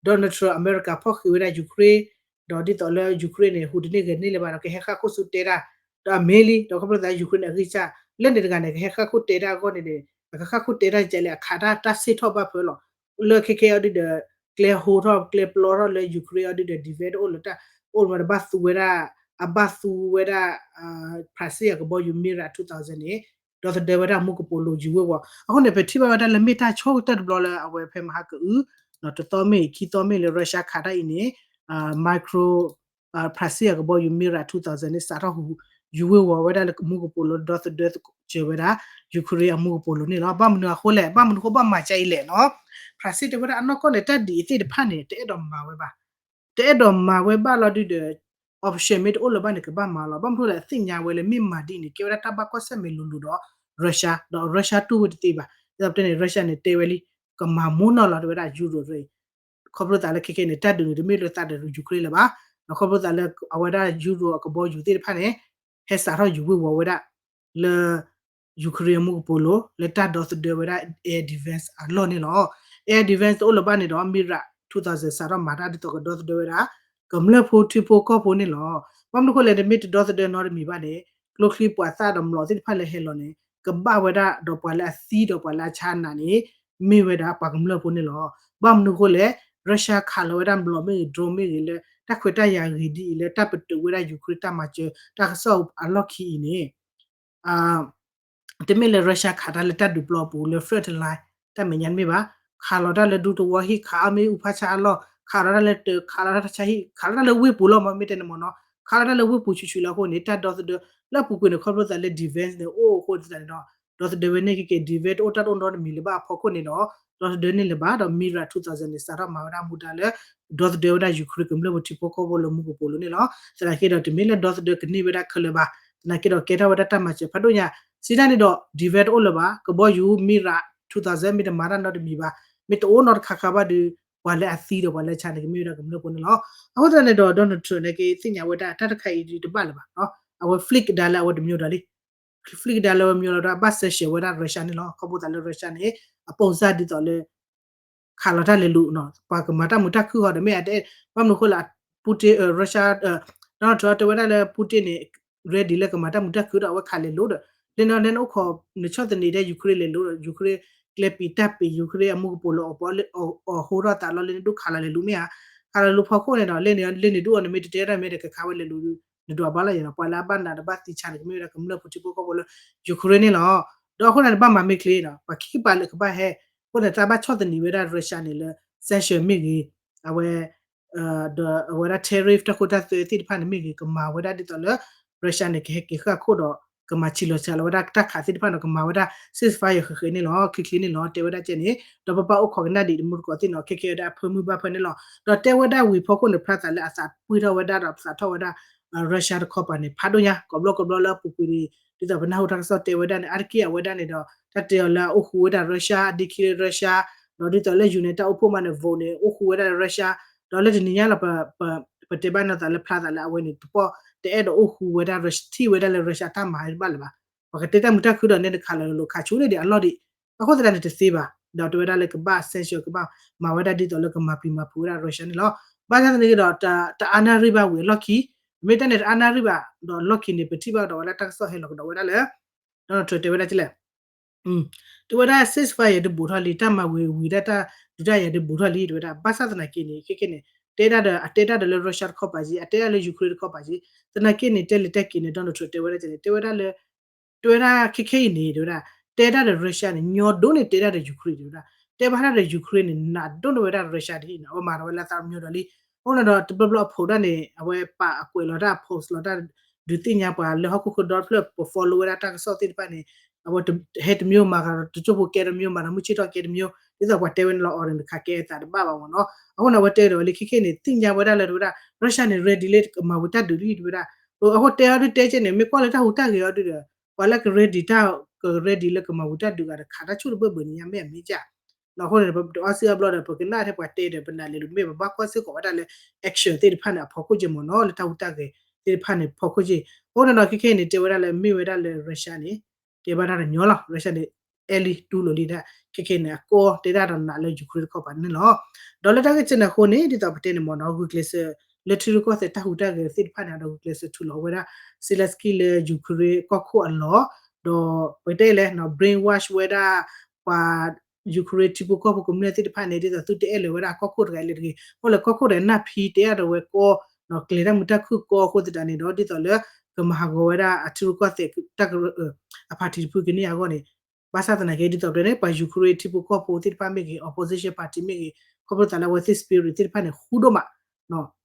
Donald Trump အမဲရကၤဖီၣ်ဃ့ဝဲဒၣ် Ukraine ဒီးဒ်သိးလၢ Ukraine န့ၣ် ဟူးတန့ၢ်ဂဲၤတန့ၢ်လၢၤဘၣ်ဒီး ကဟဲဃၣ်ခိၣ်ဆူတဲတၢ် ဒီးအမ့ၢ်လံ ဒီးခီဖျိသး Ukraine န့ၣ် အဂံၢ်စၢ် လၢန့ၣ်တဂၤန့ၣ် ကဟဲဃၣ်ခိၣ်တဲတၢ်အဂီၢ်န့ၣ်ဒီး အကဃၣ်ခိၣ်တဲတၢ်ကလဲၣ် အခးတၢ်တၢ်ဆ့ၣ်ထီၣ်ဘၣ်ဖၢလီၤ လၢခဲခဲအံၤဒုးဒီး ကျဲဟိထီၣ်ကျဲပျီထီၣ်လၢ Ukraine အံၤဒုးဒီး defense တအိၣ်လၢတၢ်အိၣ်လၢၤဘၣ်ဒီး ဘၣ်သူဝဲဒၣ် အဘၣ်သူဝဲဒၣ် ဖရၣ်စ့ၣ်အကဘီယူၤ Mirage two thousand န့ၣ် ဒီသဒၢဝဲဒၣ်မူကပိာ်လိၤယူၤဝ့ၤဝီၤ အဃိန့ၣ် ပထံၣ်ဘၣ်ဝဲဒၣ်လၢမ့ၢ်တၢ်ဆိကတၢၢ်တဘျီလၢအဝဲဖဲမဟါကအု တသီမ့ၢ်ခံသီမ့ၢ်လၢ Russia ခးတၢ်အံၤန့ၣ် micro ဖရၣ်စ့ၣ်အကဘီယူၤ Mirage two thousand န့ၣ် စးထီၣ်ဟူးယူၤဝ့ၤဝီၤဝဲဒၣ်လၢမူကပိာ်လိၤ ဒီသဒၢစၢၤဝဲဒၣ် Ukraine အမူကပိာ်လိၤန့ၣ်လီၤ. ဘၣ်မနုၤအဃိလဲၣ် ဘၣ်မနုၤအဃိဘၣ်မၤကါအံၤလဲၣ်နီၤ ဖရၣ်စ့ၣ်တဲဝဲဒၣ်အနီၢ်ကီၢ်န့ၣ် တၢ်ဒ်အံၤသ့ၣ်တဖၣ်န့ၣ် တအဲၣ်ဒိးမၤဝဲဘၣ် တအဲၣ်ဒိးမၤဝဲဘၣ်လီၤဒုးဒီး option မ့ၢ်တအိၣ်လၢၤဘၣ်န့ၣ် ကဘၣ်မၤလီၤ. ဘၣ်မနုၤလဲၣ် သ့ၣ်ညါဝဲလၢမ့ၢ်မၤဒ်န့ၣ် ကဲဝဲဒၣ်တၢ်ဘၣ်ကွၢ်ဆၢၣ်မဲာ်လိၤလိၤဒီး Russia ဒီး Russia တူၢ်ဝဲတသ့ဘၣ်. ဒ်သိးပတဲန့ၣ် Russia န့ၣ် တဲဝဲလံ ကမၤမိၢ်နီၢ်လီၤတဲဝဲဒၣ် Europe ခီဖျိသးလၢခဲခဲန့ၣ် တၢ်ဒုးန့ၣ် တမ့ၢ်လၢသးဒီး Ukraine လၢၤဘၣ်. ဒီးခီဖျိသးလၢအဝဲဒၣ် Europe အကဘီယူၤသ့ၣ်တဖၣ်န့ၣ် ဟဲစးထီၣ်ယူၤဝ့ၤဝီၤဝဲဒၣ် လၢ Ukraine အမူကပိာ်လိၤ လၢတၢ်ဒီသဒၢဝဲဒၣ် air defense အလီၢ်န့ၣ်လီၤ. Air defense တအိၣ်လၢၤဘၣ်န့ၣ်ဒီး Mirage two thousand စးထီၣ်မၤတၢ်ဒ်သိးကဒီသဒၢဝဲဒၣ် ကမျၢၢ်ဖိထံဖိကီၢ်ဖိန့ၣ်လီၤ. ဘၣ်မနုၤအဃိလဲၣ် နမ့ၢ်တဒီသဒၢနီတမံၤဘၣ်န့ၣ် ကျိချံမျိာ်သၣ်ဒီးမျိာ်သ့ၣ်တဖၣ်လၢဟဲလီၤန့ၣ် ကဘၣ်ဝဲဒၣ်ဒီးပှၤလၢအသံဒီးပှၤလၢအဆါနးန့ၣ် မ့ၢ်ဝဲဒၣ်ပှၤကမျၢၢ်ဖိန့ၣ်လီၤ. ဘၣ်မနုၤအဃိလဲၣ် Russia ခးလီၤဝဲဒၣ်မျိာ်မ့ၢ်ဂ့ၤ drone မ့ၢ်ဂ့ၤလၢ တၢ်ခွဲးတၢ်ယာ်ဂ့ၤဒ်အံၤလၢတၢ်ပတုာ်ဝဲဒၣ် Ukraine တၢ်မၤစၢၤတၢ်ကစီၣ်အလီၢ်ခံအံၤန့ၣ် တမ့ၢ်လၢ Russia ခးတၢ်လၢတၢ်ဒုးပျီပူၤလၢ front line တၢ်မဲာ်ညါတမ့ၢ်ဘၣ်. ခးလီၤတၢ်လၢဒူသဝီဟံၣ် ခးအီၣ်မ့ၣ်အူဖးဆါအလီၢ် ခးလီၤတၢ်လၢတၢး ခးလီၤတၢ်တၢ်ဆါဟံၣ် ခးလီၤတၢ်လၢဝ့ၢ်ပူၤလီၤ မ့ၢ်တဲန့ၣ်မ့ၢ်နီၤ ခးလီၤတၢ်လၢဝ့ၢ်ပူၤဆူၣ်ဆူၣ်လၢအဃိန့ၣ် တၢ်ဒီသဒၢ လၢအပူၤကွံာ်န့ၣ် ခီဖျိသးလၢ defense န့ၣ် အိၣ်အဃိသတးန့ၣ်ဒီး ဒီသဒၢဝဲန့ၣ်ကက့ၤ defense တအိၣ်တၢ်တအိၣ်နီတမံၤလၢၤဘၣ်အဖီခိၣ်န့ၣ်ဒီး ဒီသဒၢန့ၣ်လၢၤဘၣ်ဒီး Mirage two thousand န့ၣ် စးထီၣ်မၤဝဲဒၣ်မူဒါလၢ ဒီသဒၢဝဲဒၣ် Ukraine ကမျၢၢ်ဖိထံဖိကီၢ်ဖိလၢမူကပိာ်လိၤန့ၣ်လီၤ. သနာ်က့ဒီးတမ့ၢ်လၢဒီသဒၢကန့ၢ်ဝဲဒၣ်ခဲလၢာ်ဘၣ်. သနာ်က့ဒီးကဲထီၣ်ဝဲဒၣ်တၢ်မၤစၢၤဖးဒိၣ်ညါ စံးတၢ်န့ၣ်ဒီး defense တအိၣ်လၢၤဘၣ် ကဘီယူၤ Mirage two thousand မ့ၢ်တမၤတၢ်နီတမံၤဘၣ် မ့ၢ်တအိၣ်နီတခါခါဘၣ်ဒီး ပှၤလၢအသံဒီးပှၤလၢဆါန့ၣ် ကမ့ၢ်ဝဲဒၣ်ကမျၢၢ်ဖိန့ၣ်လီၤ. အဃိသတးန့ၣ်ဒီး Donald Trump န့ၣ်က့သ့ၣ်ညါဝဲဒၣ်တၢ်တခါအံၤဒ်တဘၣ်လၢၤဘ၁ၣ် အဝဲ flick ကဒါလၢအဝဲတမံၤဒီးလံ flick ကဒါလၢအဝဲမံၤဒီး အဘၣ်စဲးဆှၢဝဲဒၣ် Russia န့ၣ်လီၤ. ခီဖျိသးလၢ Russia န့ၣ် အပိၢ်စၢ်ဒ်သိးလၢ ခးလီၤတၢ်လဲၤလူၤ ပှၤကမၤတၢ်မုာ်တၢ်ခုၣ်ဟီဒီး မ့ၢ်အတဲ ဘၣ်မနုၤအဃိလၢ Putin Russia Donald Trump တဲဝဲဒၣ်လၢ Putin န့ၣ် ready လၢကမၤတၢ်မုာ်တၢ်ခုၣ်ဒီး အဝဲခးလဲၤလူၤဒီး လၢနအိၣ်ခိး နဆီၣ်သနံးဒ် Ukraine လဲၤလူၤဒီး Ukraine ကျဲပံးတၢ်ပံး Ukraine အမူကပိာ်လိၤအီၣ်ဟိထီၣ်သးလီၤ လၢနဒိၣ်ခးလီၤလဲၤလူၤမ့ၢ်ဧါ. ခးလီၤလူၤဖီခိၣ်န့ၣ်ဒီး လၢန့ၣ်လၢန့ၣ်ဒိၣ်အီၤန့ၣ် မ့ၢ်တတဲတၢ်မ့ၢ်ဒီး ကခးဝဲလဲၤလူၤ နဒွးဘၣ်လီၤယၤနီၤ ပှၤလၢအဘၣ်နးဒီးဘၣ်သံဆါန့ၣ် ကမ့ၢ်ဝဲဒၣ်ကမျၢၢ်ဖိထံဖိကီၢ်ဖိလၢ Ukraine န့ၣ်လီၤ. ဒီးအဃိန့ၣ် နဘၣ်မၤမ့ၢ်ချ့နီၤ ပှၤခံကပၤလၢကဘၣ်ဟဲ အဃိန့ၣ် သးဘၣ်ဆီၣ်သနံးဝဲဒၣ် Russia န့ၣ်လၢ sanction မ့ၢ်ဂ့ၤ အဝဲ ဒီးအဝဲဒၣ် tariff တၢ်ခိတၢ်သွဲသ့ၣ်တဖၣ်န့ၣ်မ့ၢ်ဂ့ၤ ကမၤဝဲဒၣ်ဒ်သိးလၢ Russia န့ၣ် ကဟဲက့ၤဃၣ်ခိၣ်ဒီး ကမၤဆံးလီၤစှၤလီၤဝဲဒၣ်တၢ်ခးသ့ၣ်တဖၣ်နီၤ ကမၤဝဲဒၣ် ceasefire ဃဲးဃဲးန့ၣ်လီၤ ချ့ချ့န့ၣ်လီၤ တဲဝဲဒၣ်ကဲန့ၣ် ဒီးပဘၣ်အိၣ်ခိးကနၣ်ဒံးတမူတကိးသ့ၣ်နီၤ ခဲခဲဝဲဒၣ်အဖၢမုၢ်ဘၣ်ဖၢန့ၣ်လီၤ. ဒီးတဲဝဲဒၣ်ဝံၤဖီခိၣ်န့ၣ် ဖျါသးလၢအသးပှ့ၤထီၣ်ဝဲဒၣ်ဒီးသးထီၣ်ဝဲဒၣ် Russia တခီပၤန့ၣ် ဖးဒိၣ်ညါ ကိးဘျီကိးဘျီလၢအပူၤကွံာ်န့ၣ် ဒ်သိးပနၢ်ဟူတၢ်ကစီၣ်တဲဝဲဒၣ်န့ၣ် အါတက့ၢ်အဝဲဒၣ်န့ၣ်ဒီး တၢ်တဲအီၤလၢအအိၣ်ဃူဝဲဒၣ် Russia အဒ့ခံလၢ Russia ဒီးဒ်သိးလၢ ယူၤန့ၣ် တၢ်အိၣ်ဖှိၣ်မးန့ၣ် vote န့ၣ် အိၣ်ဃူဝဲဒၣ်လၢ Russia ဒီးလၢတနံၤညါလီၤ ပတဲဘၣ်နီၢ်သးလၢဖျါသးလၢအဝဲန့ၣ် တပီၢ်တအဲၣ်ဒိးအိၣ်ဃူဝဲဒၣ် ထံၣ်ဝဲဒၣ်လၢ Russia တၢ်မၤတဘၣ်လၢၤဘၣ် ပှၤကတဲတၢ်မုာ်တၢ်ခုဒီးနဲတခးလၢၤလိာ်ခးဆူန့ၣ်ဒံးအလီၢ်ဒံး, အဃိသတးန့ၣ်တသ့ဘၣ်, ဒီးတဲဝဲဒၣ်လၢကဘၣ် sanction ကဘၣ်မၤဝဲဒၣ်ဒ်သိးလၢကမၤပျံၤမၤဖုးဝဲဒၣ် Russia န့ၣ်လီၤ. ဘၣ်ဆၣ်သနာ်က့ဒီး တအါနၣ်ရံၣ်ဘၣ်ဝံၤအလီၢ်ခံ, မ့ၢ်တၢ်န့ၣ်တအါနၣ်ရံၣ်ဘၣ်, ဒီးလီၢ်ခံန့ၣ် ပထံၣ်ဘၣ်ကဒီးဝဲဒၣ်တၢ်ကစီၣ်ဟဲလီၤကဒီးဝဲဒၣ်လၢ Donald Trump တဲဝဲဒၣ်ကလဲၣ် တဲဝဲဒၣ် ceasefire တဘူးထီၣ်လံ, တၢ်မၤဝံၤဝံၤဒၣ်တၢ်ဒုးတၢ်ယၤတဘူးထီၣ်လံ တဲဝဲဒၣ်. ဘၣ်ဆၣ်သနာ်က့န့ၣ် ခဲခဲန့ၣ် တဲဒၣ်ဒီး အတဲဒၣ်ဒီးလၢ Russia တခီပၤက့, အတဲဒၣ်လၢ Ukraine တခီပၤက့, သနာ်က့န့ၣ် တဲလၢတၢ်က့ၤန့ၣ် Donald Trump တဲဝဲဒၣ်န့ၣ် တဲဝဲဒၣ်လၢ တဲဝဲဒၣ်ခဲခဲအံၤန့ၣ် တဲဝဲဒၣ် တဲဒၣ်ဒီး Russia န့ၣ် ညီဒိၣ်န့ၢ်တဲဒၣ်ဒီး Ukraine တဲဝဲဒၣ်, တဲဘၣ်ဒၣ်ဒီး Ukraine န့ၣ် နးဒိၣ်န့ၢ်ဝဲဒၣ် Russia ဒ်အံၤန့ၣ် အဝဲမၤထီၣ်ဝဲလၢသးတမံၤဒီးလံ. အဃိန့ၣ်ဒီး တဘျီဘျီအဖိးဒၣ်န့ၣ် အဝဲပာ်အကွဲးလီၤတၢ် post လီၤတၢ် ဒုးသ့ၣ်ညါပှၤလၢဟီၣ်ခိၣ်ဃၢၤဒီဖျၢၣ် ပ follow ဝဲဒၣ်တၢ်ကစီၣ်သ့ၣ်တဖၣ်န့ၣ် အဝဲဟဲတမျိုးမၤဒီး တကၠိၢ်ဖိကဲတမျိုးမၤဒီး မုၢ်ဆ့ၣ်ထီၣ်ကဲတမျိုး ဒ်သိးပှၤတဲဝဲန့ၣ်လီၤ အီၤန့ၣ်တခါကဲအသးတဘၣ်ဘၣ်မ့ၢ်နီၤ. အဃိန့ၣ် အဝဲတဲဒီးဝဲလံခဲခဲန့ၣ် သ့ၣ်ညါဝဲဒၣ်လၢတဲဝဲဒၣ် Russia န့ၣ် ready လၢကမၤဝံၤတၢ်ဒုးလံတဲဝဲဒၣ်. အဃိတဲအီၤဒုးတဲကဲန့ၣ် မ့ၢ်ကွၢ်လၢတၢ်ဟူးတၢ်ဂဲၤအီၤဒုးဒီး ပှၤလၢက ready တၢ်က ready လၢကမၤဝံၤတၢ်ဒုးဂၤဒီး ခးတၢ်ဆူၣ်တဘၢၣ်ဘၢၣ်န့ၣ် ညါမ့ၢ်အမ့ၢ်ကၢ် အဃိန့ၣ် ပတအီစ့အဘျီဒီး ပကနၣ်ထဲပှၤတဲဒီး ပနာ်လၢာ်လၢာ် မ့ၢ်ပဘၣ်ကွၢ်စ့ၢ်ကီးဝဲဒၣ်လၢ action သ့ၣ်တဖၣ်န့ၣ် အဖီခိၣ်က့မ့ၢ်နီၤ လၢတၢ်ဟူးတၢ်ဂဲၤသ့ၣ်တဖၣ်န့ၣ် ဖီခိၣ်က့. အဃိန့ၣ်ဒီး ခဲခဲအံၤန့ၣ် တဲဝဲဒၣ်လၢ မ့ၢ်ဝဲဒၣ်လၢ Russia န့ၣ် တဲဘၣ်တၢ်တညီလီၤ. Russia န့ၣ် အဲၣ်လံတူၢ်လိာ်လံဒၣ် ခဲခဲန့ၣ် အကီတဲဒၣ်ဒီးနးလၢ Ukraine တခီပၤန့ၣ်လီၤ. ဒီးလၢတၢ်ဂ့ၢ်ကဲန့ၣ်အဃိန့ၣ် ဒ်သိးပတဲန့ၣ်မ့ၢ်နီၤ ဂုာ်ကျဲးစၢး လၢထံရူၢ်ကီၢ်သဲးတၢ်ဟူးတၢ်ဂဲၤသ့ၣ်တဖၣ်န့ၣ်ဒီး ဂုာ်ကျဲးစၢးထူးလီၤဝဲဒၣ် Zelensky လၢ Ukraine ကီၢ်ခိၣ်အလီၢ်, ဒီးပတဲလဲၣ် brainwash ဝဲဒၣ် ပှၤ Ukraine ထံဖိကီၢ်ဖိကမျၢၢ်သ့ၣ်တဖၣ်န့ၣ် ဒ်သိးသုတအဲၣ်လၢၤဝဲဒၣ်ကီၢ်ခိၣ်တဂၤလဲၣ်တဂ့ၤ, အိၣ်လၢကီၢ်ခိၣ်တဂၤနၢ်ဖံးတဲအါဒီးဝဲကီၢ် ကျဲၤတၢ်မုာ်တၢ်ခုၣ်ကီၢ်အဃိသတးန့ၣ်ဒီး ဒ်သိးလၢ ကမၤဟးဂီၤဝဲဒၣ်အထံရူၢ်ကီၢ်သဲးတၢ်ကရၢ အဖးထံတဖုကန့ၢ်အဂီၢ်န့ၣ်, ဘၣ်ဆၣ်သနာ်က့ ဒ်သိးပတဲန့ၣ် ပှၤ Ukraine ထံဖိကီၢ်ဖိသ့ၣ်တဖၣ်မ့ၢ်ဂ့ၤ opposition party မ့ၢ်ဂ့ၤ ခီဖျိသးလၢအဝဲသ့ၣ် spirit သ့ၣ်တဖၣ်န့ၣ် ဃူဒိၣ်မး,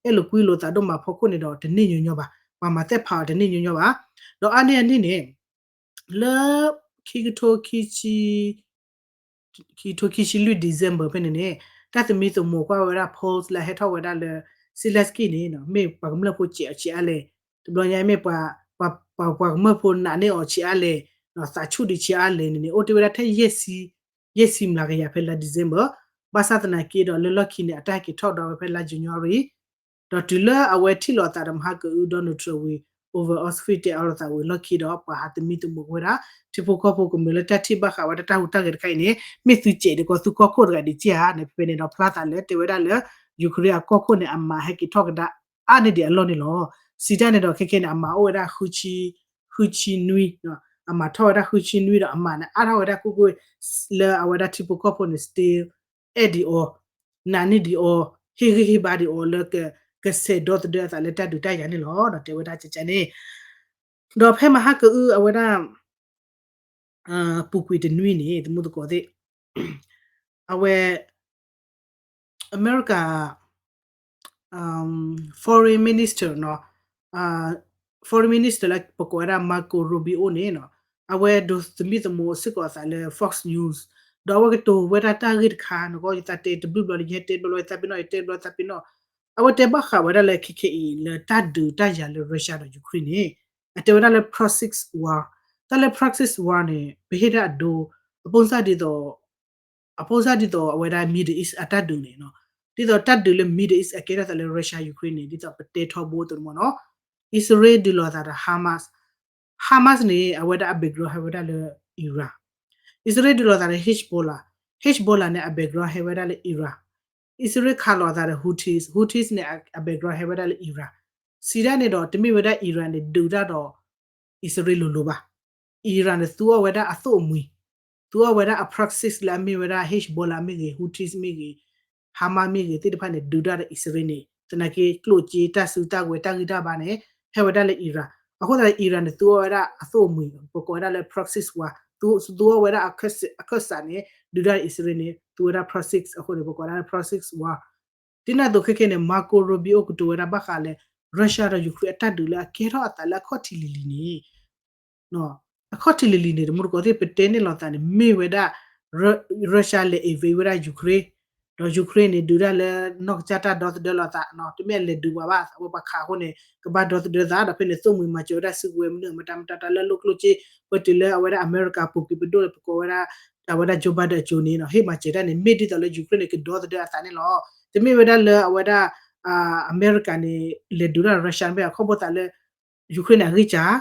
အဲၣ်လိာ်ကွံလိာ်သးဒိၣ်မးအဖီခိၣ်န့ၣ်ဒီး တန့ၢ်ညီညီဘၣ်, ပှၤမၤသ့ၣ်ဖးအီၤတန့ၢ်ညီညီဘၣ်. ဒီးအါန့ၢ်အန့ၣ်န့ၣ် လၢ ခံကထိခံဆံ ခံကထိခံဆံလွံၢ် December ဖဲန့ၣ်န့ၣ် တၢ်သမံသမိးကွၢ်ဝဲဒၣ် post လၢဟဲထီၣ်ဝဲဒၣ်လၢ Zelensky န့ၣ် မ့ၢ်ပှၤကမျၢၢ်ဖိစဲးအီၤဆံးအါလဲၣ်, တဘျီညါမ့ၢ်ပှၤ ပှၤကမျၢၢ်ဖိနာ်န့ၢ်အီၤဆံးအါလဲၣ်, သးဆူၣ်ဒံးဆံးအါလဲၣ်န့ၣ်န့ၣ် အိၣ်တ့ၢ်ဝဲဒၣ်ထဲ ယဲၢ်ဆံမျးကယၤဖဲလါ December, ဘၣ်ဆၣ်သနာ်က့ဒီးလၢလီၢ်ခံန့ၣ် အတၢ်ဟဲက့ၤထီၣ်ဒီးဝဲဖဲလါ January ဒီးတုၤလၢအဝဲထံၣ်လိာ်အသးဒီးမဟါကအု Donald Trump ဝံၤ Oval Office တဲအီၤလိာ်သးဝံၤလီၢ်ခံဒီး ပှၤဟးသမံသမိးဝဲဒၣ် ထံဖိကီၢ်ဖိကမျၢၢ်လၢတၢ်ထံၣ်ဘၣ်ဃးဝဲဒၣ်တၢ်ဟူးတၢ်ဂဲၤတခါအံၤန့ၣ် မ့ၢ်သုစဲးဒံးကီးသုကီၢ်ခိၣ်တဂၤဒံးက့ဧါန့ၣ် ဖဲဖဲန့ၣ်ဒီးဖျါသးလၢတဲဝဲဒၣ်လၢ Ukraine အကီၢ်ခိၣ်န့ၣ် အမးဟဲက့ၤထီၣ်ကဒါအါန့ၢ်ဒံးအလီၢ်န့ၣ်လီၤ. စံးတၢ်န့ၣ်ဒီးခဲခဲန့ၣ် အမးအိၣ်ဝဲဒၣ် ဃုဆံနွံ, အမးထီၣ်ဝဲဒၣ်ဃုဆံနွံဒီးအမးန့ၣ် အါထီၣ်ဝဲဒၣ်ကွ့ၢ်ကွ့ၢ် လၢအဝဲဒၣ်ထံဖိကီၢ်ဖိန့ၣ် still အဲၣ်ဒံးအီၤ, နာ်န့ၢ်ဒံးအီၤ, ဟ့ၣ်ဂံၢ်ဟ့ၣ်ဘါဒံးအီၤလၢ ကဆဲးဒီသဒၢအသးလၢတၢ်ဒုးတၢ်ယၤန့ၣ်လီၤ. ဒီးတဲဝဲဒၣ်ကကန့ၣ် ဒီးဖဲမဟါကအုအဝဲဒၣ် ပူၤကွံာ်တနွံန့ၣ် သမူသကိးသ့ၣ် အဝဲ အမဲရကၤ foreign minister နီၤ, foreign minister လၢပကိးဝဲဒၣ် Marco Rubio န့ၣ်နီၤ, အဝဲဒိးသမံသမိးစ့ၢ်ကီးအသးလၢ Fox News ဒီးအဝဲကတိၤဝဲဒၣ်တၢ်ဂ့ၢ်တခါ နကီယသးတဲတဘျုးဘျီလံ ယဟဲတဲဘျီလၢသးပ့ၤနီၣ် ယတဲဘျီသးပ့ၤနီၣ်, အဝဲတဲဘၣ်ဃးဝဲဒၣ်လၢခဲခဲအံၤ လၢတၢ်ဒုးတၢ်ယၤလၢ Russia ဒီး Ukraine န့ၣ် အတဲဝဲဒၣ်လၢ proxy war, တၢ်လၢ proxy war န့ၣ် ပဟ့ၣ်တၢ်အဒိ အပိစၢ်ဒ်သိး အပိစၢ်ဒ်သိးအဝဲဒၣ် Middle East အတၢ်ဒုးန့ၣ်နီၤ, ဒ်သိးတၢ်ဒုးလၢ Middle East အကဲထီၣ်သးလၢ Russia Ukraine န့ၣ် ဒ်သိးပတဲထီဘိတမံၤနီၤ, အံၣ်စရ့လးဒုးလိာ်သးဒီး Hamas, Hamas န့ၣ် အဝဲဒၣ်အ background ဟဲဝဲဒၣ်လၢ Iran, အံၣ်စရ့လးဒုးလိာ်သးဒီး Hezbollah, Hezbollah န့ၣ် အ background ဟဲဝဲဒၣ်လၢ Iran, အံၣ်စရ့လးခးလိာ်သးဒီး Houthis, Houthis န့ၣ် အ background ဟဲဝဲဒၣ်လၢ Iran, စံးဒၣ်န့ၣ်ဒီး တမ့ၢ်ဝဲဒၣ် Iran န့ၣ် ဒုးတၢ်ဒီး အံၣ်စရ့လးလိၤလိၤဘၣ်, Iran န့ၣ် သူအီၣ်ဝဲဒၣ်အသိၣ်အမှံၤ, သူအီၣ်ဝဲဒၣ်အ proxies လၢအမ့ၢ်ဝဲဒၣ် Hezbollah မ့ၢ်ဂ့ၤ, Houthis မ့ၢ်ဂ့ၤ, Hamas မ့ၢ်ဂ့ၤ သ့ၣ်တဖၣ်န့ၣ် ဒုးတၢ်ဒီးအံၣ်စရ့လးန့ၣ် သနာ်က့ ကျိၣ်စ့တၢ်စုတၢ်ဝဲၤတၢ်ဂံၢ်တၢ်ဘါန့ၣ် ဟဲဝဲဒၣ်လၢ Iran, အဃိသတး Iran န့ၣ် သူအီၣ်ဝဲဒၣ်အသိၣ်အမှံၤ ပကိးဝဲဒၣ်လၢ proxies war, သူအီၣ်ဝဲဒၣ်အခၢၣ်စးန့ၣ် ဒုးတၢ်ဒီးအံၣ်စရ့လးန့ၣ် သူဝဲဒၣ် proxies အဃိန့ၣ် ပကိးဝဲဒၣ်လၢ proxies war, ဒ်န့ၣ်အသိးခဲခဲန့ၣ် Marco Rubio ကတိၤဝဲဒၣ်ဘၣ်ဃးလၢ Russia ဒီး Ukraine အတၢ်ဒုးလၢအကဲထီၣ်အသးလၢအခီၣ်ထံးလံၤလံၤန့ၣ် အခီၣ်ထံးလံၤလံၤန့ၣ် တမူတကိးသ့ၣ်ပတဲန့ၣ်လိာ်သးန့ၣ် မ့ၢ်ဝဲဒၣ် Russia လဲၤ invade ဝဲဒၣ် Ukraine, ဒီး Ukraine န့ၣ် ဒုးတၢ်လၢနီၢ်ကစၢ်တၢ်ဒီသဒၢလိာ်သး, တမ့ၢ်အလဲၤဒုးပှၤဘၣ်, အဝဲပှၤခးအဃိန့ၣ် ကဘၣ်ဒီသဒၢသး, ဒီးဖဲန့ၣ်သိၣ်မှံၤမၤစၢၤဝဲဒၣ်စုကဝဲၤမနုၤမတၤမတၤတၢ်လၢလိၣ်ကျိၣ်စ့, ပတုၤလၢအဝဲဒၣ်အမဲရကၤပူၤကွံာ်ပဒိၣ်လၢပကိးဝဲဒၣ် အဝဲဒၣ် Joe Biden အစိၤန့ၣ် ဟ့ၣ်မၤစၢၤတၢ်န့ၣ် မ့ၢ်ဒ်သိးလၢ Ukraine န့ၣ် ကဒီသဒၢအသးန့ၣ်လီၤ. တမ့ၢ်ဝဲဒၣ်လၢအဝဲဒၣ် အမဲရကၤန့ၣ် လဲၤဒုးတၢ် Russia မ့ၢ်အခီၣ်ဖိသးလၢ Ukraine န့ၣ် အဂံၢ်စၢ်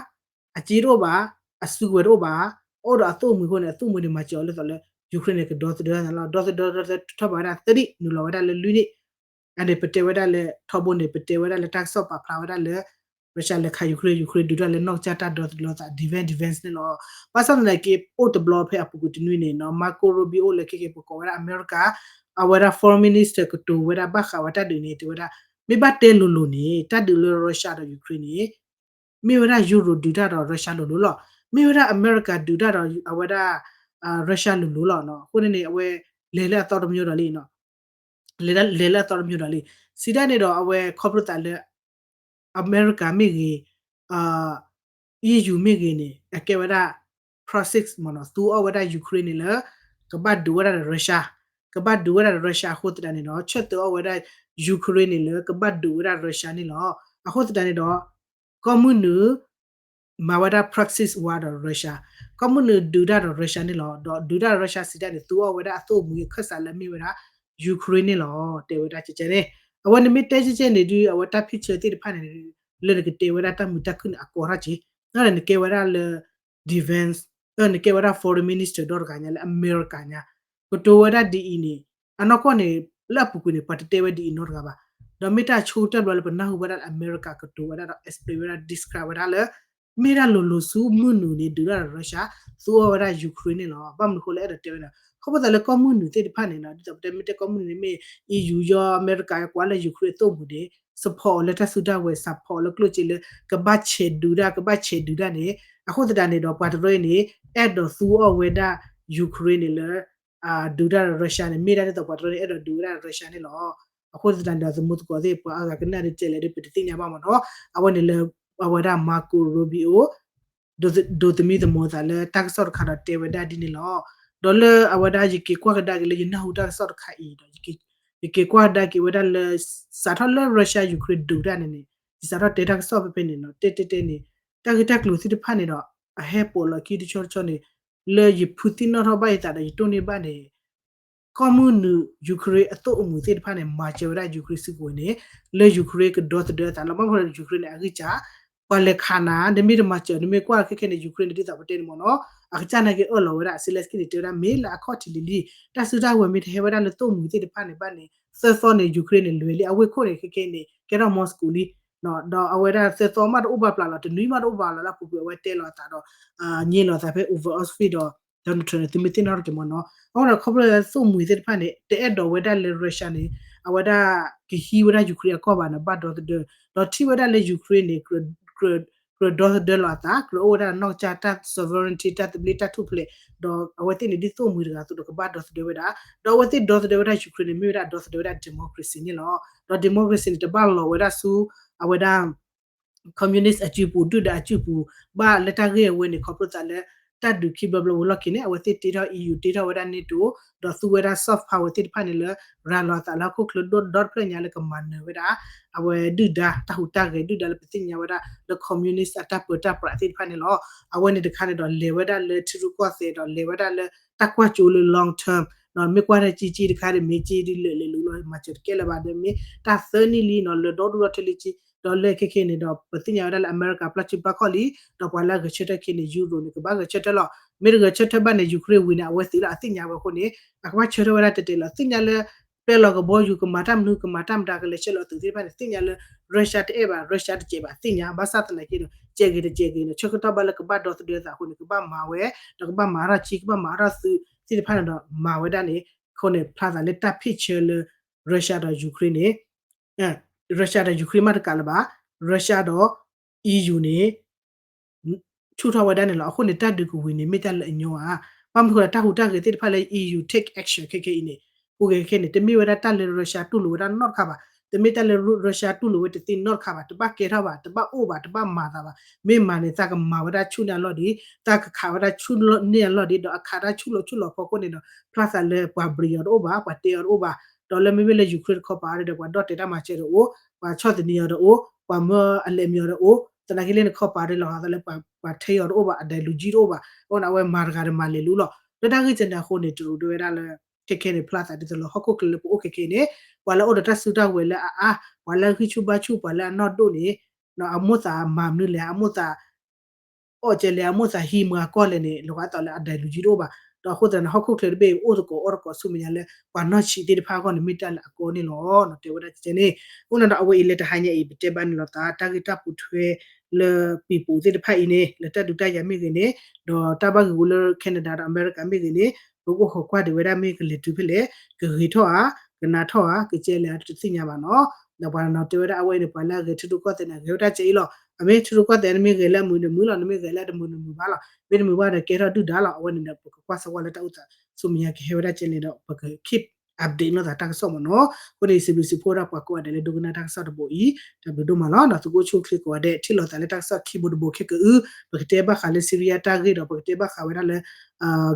အစ့တအိၣ်ဘၣ်, အစုကဝဲၤတအိၣ်ဘၣ်, အအိၣ်ဒီးအသိၣ်မှံၤအဃိန့ၣ် အသိၣ်မှံၤန့ၣ် မၤစၢၤအီၤလၢသိးလၢ Ukraine န့ၣ် ကဒီသဒၢနၤလီၤ. ဒီသဒၢ ဒီသဒၢထီၣ်ဘၣ်ဝဲဒၣ်သၢနံၣ် နုာ်လီၤဝဲဒၣ်လၢလွံၢ်နံၣ်, အန့ၣ်ပတဲဝဲဒၣ်လၢ ထီဘိန့ၣ် ပတဲဝဲဒၣ်လၢတၢ်ကစီၣ်ပာ်ဖျါဝဲဒၣ်လၢ Russia လဲၤခး Ukraine, Ukraine ဒုးတၢ်လၢနီၢ်ကစၢ်တၢ်ဒီသဒၢသး defense, defense န့ၣ်လီၤ. ဘၣ်ဆၣ်သနာ်က့ အိၣ်တဘျီဖဲအပူၤကွံာ်တနွံန့ၣ်နီၤ Marco Rubio အိၣ်လၢခဲက့ၤ ပကိးဝဲဒၣ် America အဝဲဒၣ် foreign minister ကတိၤဝဲဒၣ်ဘၣ်ဃးဝဲတၢ်ဒုးန့ၣ် တဲဝဲဒၣ် မ့ၢ်ဘၣ်တဲလိၤလိၤန့ၣ် တၢ်ဒုးလၢ Russia ဒီး Ukraine န့ၣ် မ့ၢ်ဝဲဒၣ် Euro ဒုးတၢ်ဒီး Russia လိၤလိၤလီၤ. မ့ၢ်ဝဲဒၣ် America ဒုးတၢ်ဒီး အဝဲဒၣ် Russia လိၤလိၤလီၤ. အဃိန့ၣ်န့ၣ် အဝဲလဲၤလၢအသီတမံၤဒီးလံနီၤ လဲၤလၢအသီတမံၤဒီးလံ. စံးဒၣ်န့ၣ်ဒီး အဝဲခီဖျိသးလၢ အမဲရကၤမ့ၢ်ဂ့ၤ, EU မ့ၢ်ဂ့ၤန့ၣ် အကဲဝဲဒၣ် proxy မ့ၢ်နီၤ သူအီၣ်ဝဲဒၣ် Ukraine န့ၣ်လၢ ကဘၣ်ဒုးဝဲဒၣ်ဒီး Russia, ကဘၣ်ဒုးဝဲဒၣ်ဒီး Russia အဃိသတးန့ၣ်ဒီး ဆၢတဲာ်အီၣ်ဝဲဒၣ် Ukraine န့ၣ်လၢ ကဘၣ်ဒုးဝဲဒၣ် Russia န့ၣ်လီၤ. အဃိသတးန့ၣ်ဒီး ကီၢ်မုၢ်နုာ် မၤဝဲဒၣ် proxy war ဒီး Russia, ကီၢ်မုၢ်နုာ်ဒုးတၢ်ဒီး Russia န့ၣ်လီၤ. ဒီးဒုးတၢ်ဒီး Russia စံးဒၣ်န့ၣ် သူအီၣ်ဝဲဒၣ်အသိၣ်အမှံၤအခၢၣ်စးလၢအမ့ၢ်ဝဲဒၣ် Ukraine န့ၣ်လီၤ. တဲဝဲဒၣ်ကဲကဲန့ၣ် အဝဲန့ၣ်မ့ၢ်တဲကဲကဲန့ၣ်ဒုး အဝဲတၢ် picture သ့ၣ်တဖၣ်န့ၣ် လၢနကတဲဝဲဒၣ်တၢ်မုာ်တၢ်ခုၣ်န့ၣ် အကီထီၣ်က့ၤ, နကဲဝဲဒၣ်လၢ defense, နကဲဝဲဒၣ် foreign minister ဒီတဂၤညါလၢအမဲရကၤညါ ကတိၤဝဲဒၣ်ဒ်အံၤန့ၣ် အနီၢ်ကီၢ်န့ၣ် လၢအပူၤကွံာ်န့ၣ် ပှၤတတဲဝဲဒ်အံၤနီတဂၤဘၣ်. ဒီးမ့ၢ်တၢ်ဆိကတၢၢ်ဘျီလၢပနၢ်ဟူဝဲဒၣ်လၢအမဲရကၤကတိၤဝဲဒၣ်ဒီး explain ဝဲဒၣ် describe ဝဲဒၣ်လၢ မ့ၢ်ဒၣ်လိၤလိၤဆူမုၢ်နုာ်န့ၣ် ဒုးတၢ်ဒီး Russia သူအီၣ်ဝဲဒၣ် Ukraine န့ၣ်လီၤ. ဘၣ်မနုၤအဃိလၢအဲၣ်ဒိးတဲဝဲန့ၣ် ခီဖျိသးလၢကီၢ်မုၢ်နုာ်သ့ၣ်တဖၣ်န့ၣ်နီၤ ဒ်သိးပတဲမ့ၢ်တဲကီၢ်မုၢ်နုာ်န့ၣ်မ့ၢ် EU ယီ အမဲရကၤ ကွၢ်လၢ Ukraine အသိၣ်အမှံၤန့ၣ် support အီၤလၢတၢ်စုတၢ်ဝဲၤ support အီၤလၢကျိၣ်စ့လၢ ကဘၣ်ဆဲးဒုးတၢ် ကဘၣ်ဆဲးဒုးတၢ်န့ၣ် အဃိသတးန့ၣ်ဒီး ပှၤတရၢအံၤန့ၣ် အဲၣ်ဒိးသူအီၣ်ဝဲဒၣ် Ukraine န့ၣ်လၢ ဒုးတၢ်ဒီး Russia န့ၣ် မ့ၢ်ဒၣ်ဒ်သိးပှၤတရၢန့ၣ် အဲၣ်ဒိးဒုးဝဲဒၣ် Russia န့ၣ်လီၤ. အဃိသတးန့ၣ်ဒီး သမူသကိးသ့ၣ် ပှၤအါဂၤကနၣ်ဒ်တဲလဲၣ်ဒီး ပတသ့ၣ်ညါဘၣ်မ့ၢ်နီၤ. အဝဲန့ၣ်လၢ အဝဲဒၣ် Marco Rubio ဒိးသမံသမိးသးလၢတၢ်ကစီၣ်တခါဒီးတဲဝဲဒၣ်ဒ်န့ၣ်လီၤ. ဒီးလၢအဝဲဒၣ်ယက့ၤကွၢ်ကဒါက့ၤလၢယနၢ်ဟူတၢ်ကစီၣ်တခါအံၤဒီး ယက့ၤကွၢ်ကဒါက့ၤဝဲဒၣ်လၢ စးထီၣ်လၢ Russia Ukraine ဒုးတၢ်န့ၣ်န့ၣ် ယစးထီၣ်တဲတၢ်ကစီၣ်ဖဲဖဲန့ၣ်နီၤ တဲတဲတဲန့ၣ် တၢ်ဂ့ၢ်တၢ်ကျိၤသ့ၣ်တဖၣ်န့ၣ်ဒီး အဟဲပိာ်လီၤခံတဆီတဆီန့ၣ် လၢယဖုသ့ၣ်နီၣ်ထီၣ်ဘၣ်ယသးဒီးယတိၢ်န့ၢ်ဘၣ်န့ၣ် ကီၢ်မုၢ်နုာ် Ukraine အသိၣ်အမှံၤသ့ၣ်တဖၣ်န့ၣ် မၤစၢၤဝဲဒၣ် Ukraine စုကဝဲၤန့ၣ် လၢ Ukraine ကဒီသဒၢအသးလီၤ. ဘၣ်မနုၤဃိလၢ Ukraine န့ၣ် အဂံၢ်စၢ် ပှၤလဲၤခးနၤ နမ့ၢ်တမၤစၢၤ နမ့ၢ်ကွၢ်ခဲခဲန့ၣ် Ukraine န့ၣ် ဒ်သိးပတဲန့ၣ်မ့ၢ်နီၤ အကစၢ်နာ်က့အၢၣ်လီၤဝဲဒၣ် Zelenskyy န့ၣ် တဲဝဲဒၣ် မ့ၢ်လၢအခီၣ်ထံးလံၤလံၤ တၢ်စုတၢ်ဝဲၤမ့ၢ်တဟဲဝဲဒၣ်လၢသိၣ်မှံၤသ့ၣ်တဖၣ်န့ၣ်ဘၣ်န့ၣ် သၢသီန့ၣ် Ukraine န့ၣ် လဲၤလံ အဝ့ၢ်ခိၣ်န့ၣ် ခဲခဲန့ၣ် ကဲထီၣ် Moscow လံ ဒီးအဝဲဒၣ်သၢသီမးတအိၣ်ဘၣ်ပျၢ်လီၤ တနွံမးတအိၣ်ဘၣ်လီၤ လၢအပူၤကွံာ်အဝဲတဲလီၤအသးဒီး ညဲလီၤအသးဖဲ Oval Office ဒီး Donald Trump န့ၣ် သုမ့ၢ်သ့ၣ်နီၣ်ထီၣ်က့ၤမ့ၢ်နီၤ အဃိဒီးခီဖျိလၢသိၣ်မှံၤသ့ၣ်တဖၣ်န့ၣ် တအဲၣ်ဒိးဝဲဒၣ်လၢ Russia န့ၣ် အဝဲဒၣ်ကဟံးဝဲဒၣ် Ukraine အကီၢ်ဘၣ်န့ၣ် ဘၣ်ဒီသဒၢ ဒီးထံၣ်ဝဲဒၣ်လၢ Ukraine န့ၣ် ကြၢးဒီသဒၢလီၤအသး ကြၢးအိၣ်ဝဲဒၣ်နီၢ်ကစၢ်တၢ် sovereignty တၢ်သဘျ့တၢ်ထူၣ်ဖျဲး ဒီးအဝဲသ့ၣ်န့ၣ်ဒ်သိၣ်မှံၤတဂၤအသိးဒီးကဘၣ်ဒီသဒၢဝဲဒၣ် ဒီးအဝဲသ့ၣ်ဒီသဒၢဝဲဒၣ် Ukraine န့ၣ် မ့ၢ်ဝဲဒၣ်ဒီသဒၢဝဲဒၣ် democracy န့ၣ်လီၤ. ဒီး democracy န့ၣ် တဘၣ်လီၤဝဲဒၣ်ဆူ အဝဲဒၣ် communist အစုပူၤ ဒုၣ်ဒါအစုပူၤ ဘၣ်လၢတၢ်ဂ့ၢ်အဝဲန့ၣ် ခီဖျိသးလၢ တၢ်ဒုးခံဘျီဘျီဝဲလီၢ်ခံန့ၣ် အဝဲသ့ၣ်တ့ထီၣ် EU တ့ထီၣ်ဝဲဒၣ် NATO ဒီးသူဝဲဒၣ် soft power သ့ၣ်တဖၣ်န့ၣ်လၢ ရၤလီၤအသးလၢဟီၣ်ခိၣ်ချၢဒီတဖျၢၣ်ညါလၢကမၤနၢၤဝဲဒၣ် အဝဲဒုၣ်ဒါ တၢ်ဟူးတၢ်ဂဲၤဒုၣ်ဒါလၢပသ့ၣ်ညါဝဲဒၣ်လၢ communist အတၢ်ပၢတၢ်ပြးသ့ၣ်တဖၣ်န့ၣ်လီၤ. အဝဲန့ၣ်တခါန့ၣ်ဒီး လဲၤဝဲဒၣ်လၢထံရူၢ်ကီၢ်သဲးဒီးလဲၤဝဲဒၣ်လၢတၢ်ကွၢ်ကၠိလၢ long term မ့ၢ်ကွၢ်န့ၣ်က့က့တခါဒီး မ့ၢ်က့ဒ်လဲၣ်လဲၣ်လူၤလီၤ မၤစၢၤတကဲလၢၤဘၣ်ဒီး မ့ၢ်တၢ်သၢနံၣ်လံနီၤ လၢဒီဒူၣ်ဒီထၢလံက့ ဒီးလၢခဲခဲန့ၣ်ဒီး ပသ့ၣ်ညါဝဲဒၣ်လၢအမဲရကၤပျၢ်စုဘၣ်ခီၣ်လံ ဒီးပှၤလၢအဂဲၤဆၢထၢၣ်ခဲန့ၣ် Euro န့ၣ် ကဘၣ်ဂဲၤဆၢထၢၣ်လီၤ. မ့ၢ်တဂဲၤဆၢထၢၣ်ဘၣ်န့ၣ် Ukraine ဝံၤန့ၣ် အဝဲသ့ၣ်လၢအသ့ၣ်ညါဝဲအဃိန့ၣ် အကဘၣ်ဆၢထၢၣ်ဝဲဒၣ်တဲတဲလီၤ သ့ၣ်ညါလၢ ပျဲလီၤကဘီယူၤ ကမၤတၢ်မနုၤ ကမၤတၢ်မတၤ ကလဲၤဆဲးလီၤအသုးသ့ၣ်တဖၣ်န့ၣ် သ့ၣ်ညါလၢ Russia တအဲၣ်ဘၣ် Russia တစဲးဘၣ် သ့ၣ်ညါ ဘၣ်ဆၣ်သနာ်က့ဒီး စဲးဂ့ၤတစဲးဂ့ၤန့ၣ် ဆၢကတီၢ်ဘၣ်လၢကဘၣ်ဒီသဒၢသးအဃိန့ၣ် ကဘၣ်မၤဝဲ ဒီးကဘၣ်မၤထီၣ်က့ ကဘၣ်မၤထီၣ်သုးသ့ၣ်တဖၣ်န့ၣ်ဒီး မၤဝဲဒၣ်န့ၣ် အဃိန့ၣ် ဖျါသးလၢတၢ် picture လၢ Russia ဒီး Ukraine န့ၣ် Russia ဒီး Ukraine မးတကးလၢၤဘၣ် Russia ဒီး EU န့ၣ် ဆူၣ်ထီၣ်ဝဲဒၣ်န့ၣ်လီၤ. အဃိန့ၣ် တၢ်ဒုးကဝံၤန့ၣ် မ့ၢ်တၢ်လၢအညီဧါ. ဘၣ်မနုၤဃိလၢတၢ်ဟူးတၢ်ဂဲၤသ့ၣ်တဖၣ်လၢ EU take action ခဲခဲအံၤန့ၣ် ဟူးဂဲၤခဲခဲန့ၣ် တမ့ၢ်ဝဲဒၣ်တၢ်လၢ Russia တူၢ်လိာ်ဝဲဒၣ်နီတခါဘၣ်. တမ့ၢ်တၢ်လၢ Russia တူၢ်လိာ်ဝဲတသ့နီတခါဘၣ်. တဘၣ်ကဲထီၣ်ဘၣ်, တဘၣ်အိၣ်ဘၣ်, တဘၣ်မၤသးဘၣ်. မ့ၢ်မၤန့ၣ် သးကမၤဝဲဒၣ်ဆူၣ်န့ၢ်အလီၢ်ဒံး, သးကခးဝဲဒၣ်ဆူၣ်န့ၢ်အလီၢ်ဒံး, ဒီးအခးတၢ်ဆူၣ်လီၤဆူၣ်လီၤဖီခိၣ်န့ၣ်ဒီး ဖျါသးလၢပှၤဘျံးအီၤတအိၣ်ဘၣ်, ပှၤတဲအီၤတအိၣ်ဘၣ်. ဒီးလၢမ့မ့ၢ်လၢ Ukraine တခီပၤဒီး ပှၤဒီၣ်တဲာ်တၢ်မၤစၢၤတအိၣ်, ပှၤဆီၣ်သနံးအီၤတအိၣ်, ပှၤမၢအလဲၤမံၤအီၤတအိၣ်, သနာ်က့လၢနခီပၤဒီးလီၤဂာ်သးလၢပှၤထံအီၤတအိၣ်ဘၣ်, အဒဲးလူၤကံတအိၣ်ဘၣ်. အဃိန့ၣ် အဝဲမၤတဂၤဒီးမၤလဲၤလူၤလီၤ. လၢတၢ်ဂ့ၢ်ကဲန့ၣ်အဃိန့ၣ် တရူးဒိဝဲဒၣ်လၢ ခဲခဲန့ၣ် ဖျါသးဒ်သိးလၢဟီၣ်ခိၣ်ချၢလၢပအိၣ်ခဲခဲန့ၣ် ပှၤလၢအိၣ်ဒီးတၢ်စုတၢ်ဝဲၤလၢအအါ, ပှၤလၢဂံၢ်ဆူၣ်ဘါဆူၣ်, ပှၤလၢအနီၢ်ဒိၣ်န့ၣ် အမိၢ်သးမၤမနုၤလဲၣ်, အမိၢ်သး အီၣ်ကဲလဲၣ် အမိၢ်သးဟံးမၤကီၢ်လဲၣ်န့ၣ် လီၤဂာ်သးလၢအဒဲးလူၤယံၤတအိၣ်ဘၣ်. ဒီးအဃိသတးန့ၣ် ဟီၣ်ခိၣ်ချၢတဘ့ၣ် အိၣ်သကိးအီၣ်သကိးဆူမဲာ်ညါလၢ ပှၤနီၢ်ဆံးသ့ၣ်တဖၣ်အဂီၢ်န့ၣ် မ့ၢ်တၢ်လၢအကီန့ၣ်လီၤ. တဲဝဲဒၣ်ကဲန့ၣ် အဃိန့ၣ်ဒီး အဝဲအံၤလၢတဟါညါအံၤ ပတဲဘၣ်န့ၣ်လီၤသး တၢ်ဂ့ၢ်တၢ်ပိာ်ထွဲလၢ people သ့ၣ်တဖၣ်အံၤန့ၣ် လၢတၢ်ဒုးတၢ်ယၤမ့ၢ်ဂ့ၤန့ၣ် ဒီးတၢ်ဘၣ်ဂ့ၢ်ဝီလၢ Canada ဒီး America မ့ၢ်ဂ့ၤန့ၣ် ပကအိၣ်ဃီၤကွၢ်ဒံးဝဲဒၣ်မ့ၢ်ကလဲၤတုၤဖဲလဲၣ်, ကဂ့ၤထီၣ်ဧါ, ကနးထီၣ်ဧါ, ကကဲလဲၣ်ဧါ တသ့ၣ်ညါဘၣ်နီၤ. ဒီးပှၤနီၤတဲဝဲဒၣ်အဝဲအံၤန့ၣ် ပှၤလၢအဂဲၤထံရူၢ်ကီၢ်သဲးန့ၣ် အဂဲၤဝဲတၢ်ကဲအံၤလီၤ. အမ့ၢ်ထံရူၢ်ကီၢ်သဲး နမ့ၢ်ဂဲၤလၢအမုာ်န့ၣ်မုာ်လီၤ, နမ့ၢ်ဂဲၤလၢအတမုာ်န့ၣ်မုာ်ဘၣ်လီၤ. မ့ၢ်တမုာ်ဘၣ်ဒီးကဲထီၣ်ဒုၣ်ဒါလီၤ. အဝဲန့ၣ်ဒီး ပကကွၢ်စၢၤကွၢ်လၢတၢ်အိၣ်သးဆူမဲာ်ညါကဟဲဝဲဒၣ်ကဲလဲၣ်ဒီး ပက keep update လိာ်သးတၢ်ကစီၣ်မ့ၢ်နီၤ. အဃိန့ၣ် စံးဘျုးစံးဖှိၣ်ဒၣ်ပှၤကိးဂၤဒဲးလၢဒိကနၣ်တၢ်ကစီၣ်တဘိအံၤ တၢ်ဘျုးဒိၣ်မးလီၤ. ဒီးသုကအိၣ်ဆူၣ်အိၣ်ချ့ကိးဂၤဒဲး ထံၣ်လိာ်သးလၢတၢ်ကစီၣ်ခံဘိတဘိခဲကအု, ပကတဲဘၣ်ဃးလၢ Syria တၢ်ဂ့ၢ်ဒီး ပကတဲဘၣ်ဃးဝဲဒၣ်လၢ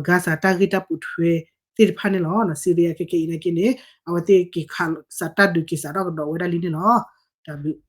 Gaza တၢ်ဂ့ၢ်တၢ်ပိာ်ထွဲသ့ၣ်တဖၣ်န့ၣ်လီၤ. Syria ခဲကဲအံၤနာ်က့န့ၣ် အဝဲသ့ၣ်က့ၤခးစးတၢ်ဒုးက့ၤစးထီၣ်ကဒီးဝဲဒၣ်လံန့ၣ်လီၤ. တၢ်ဘျုး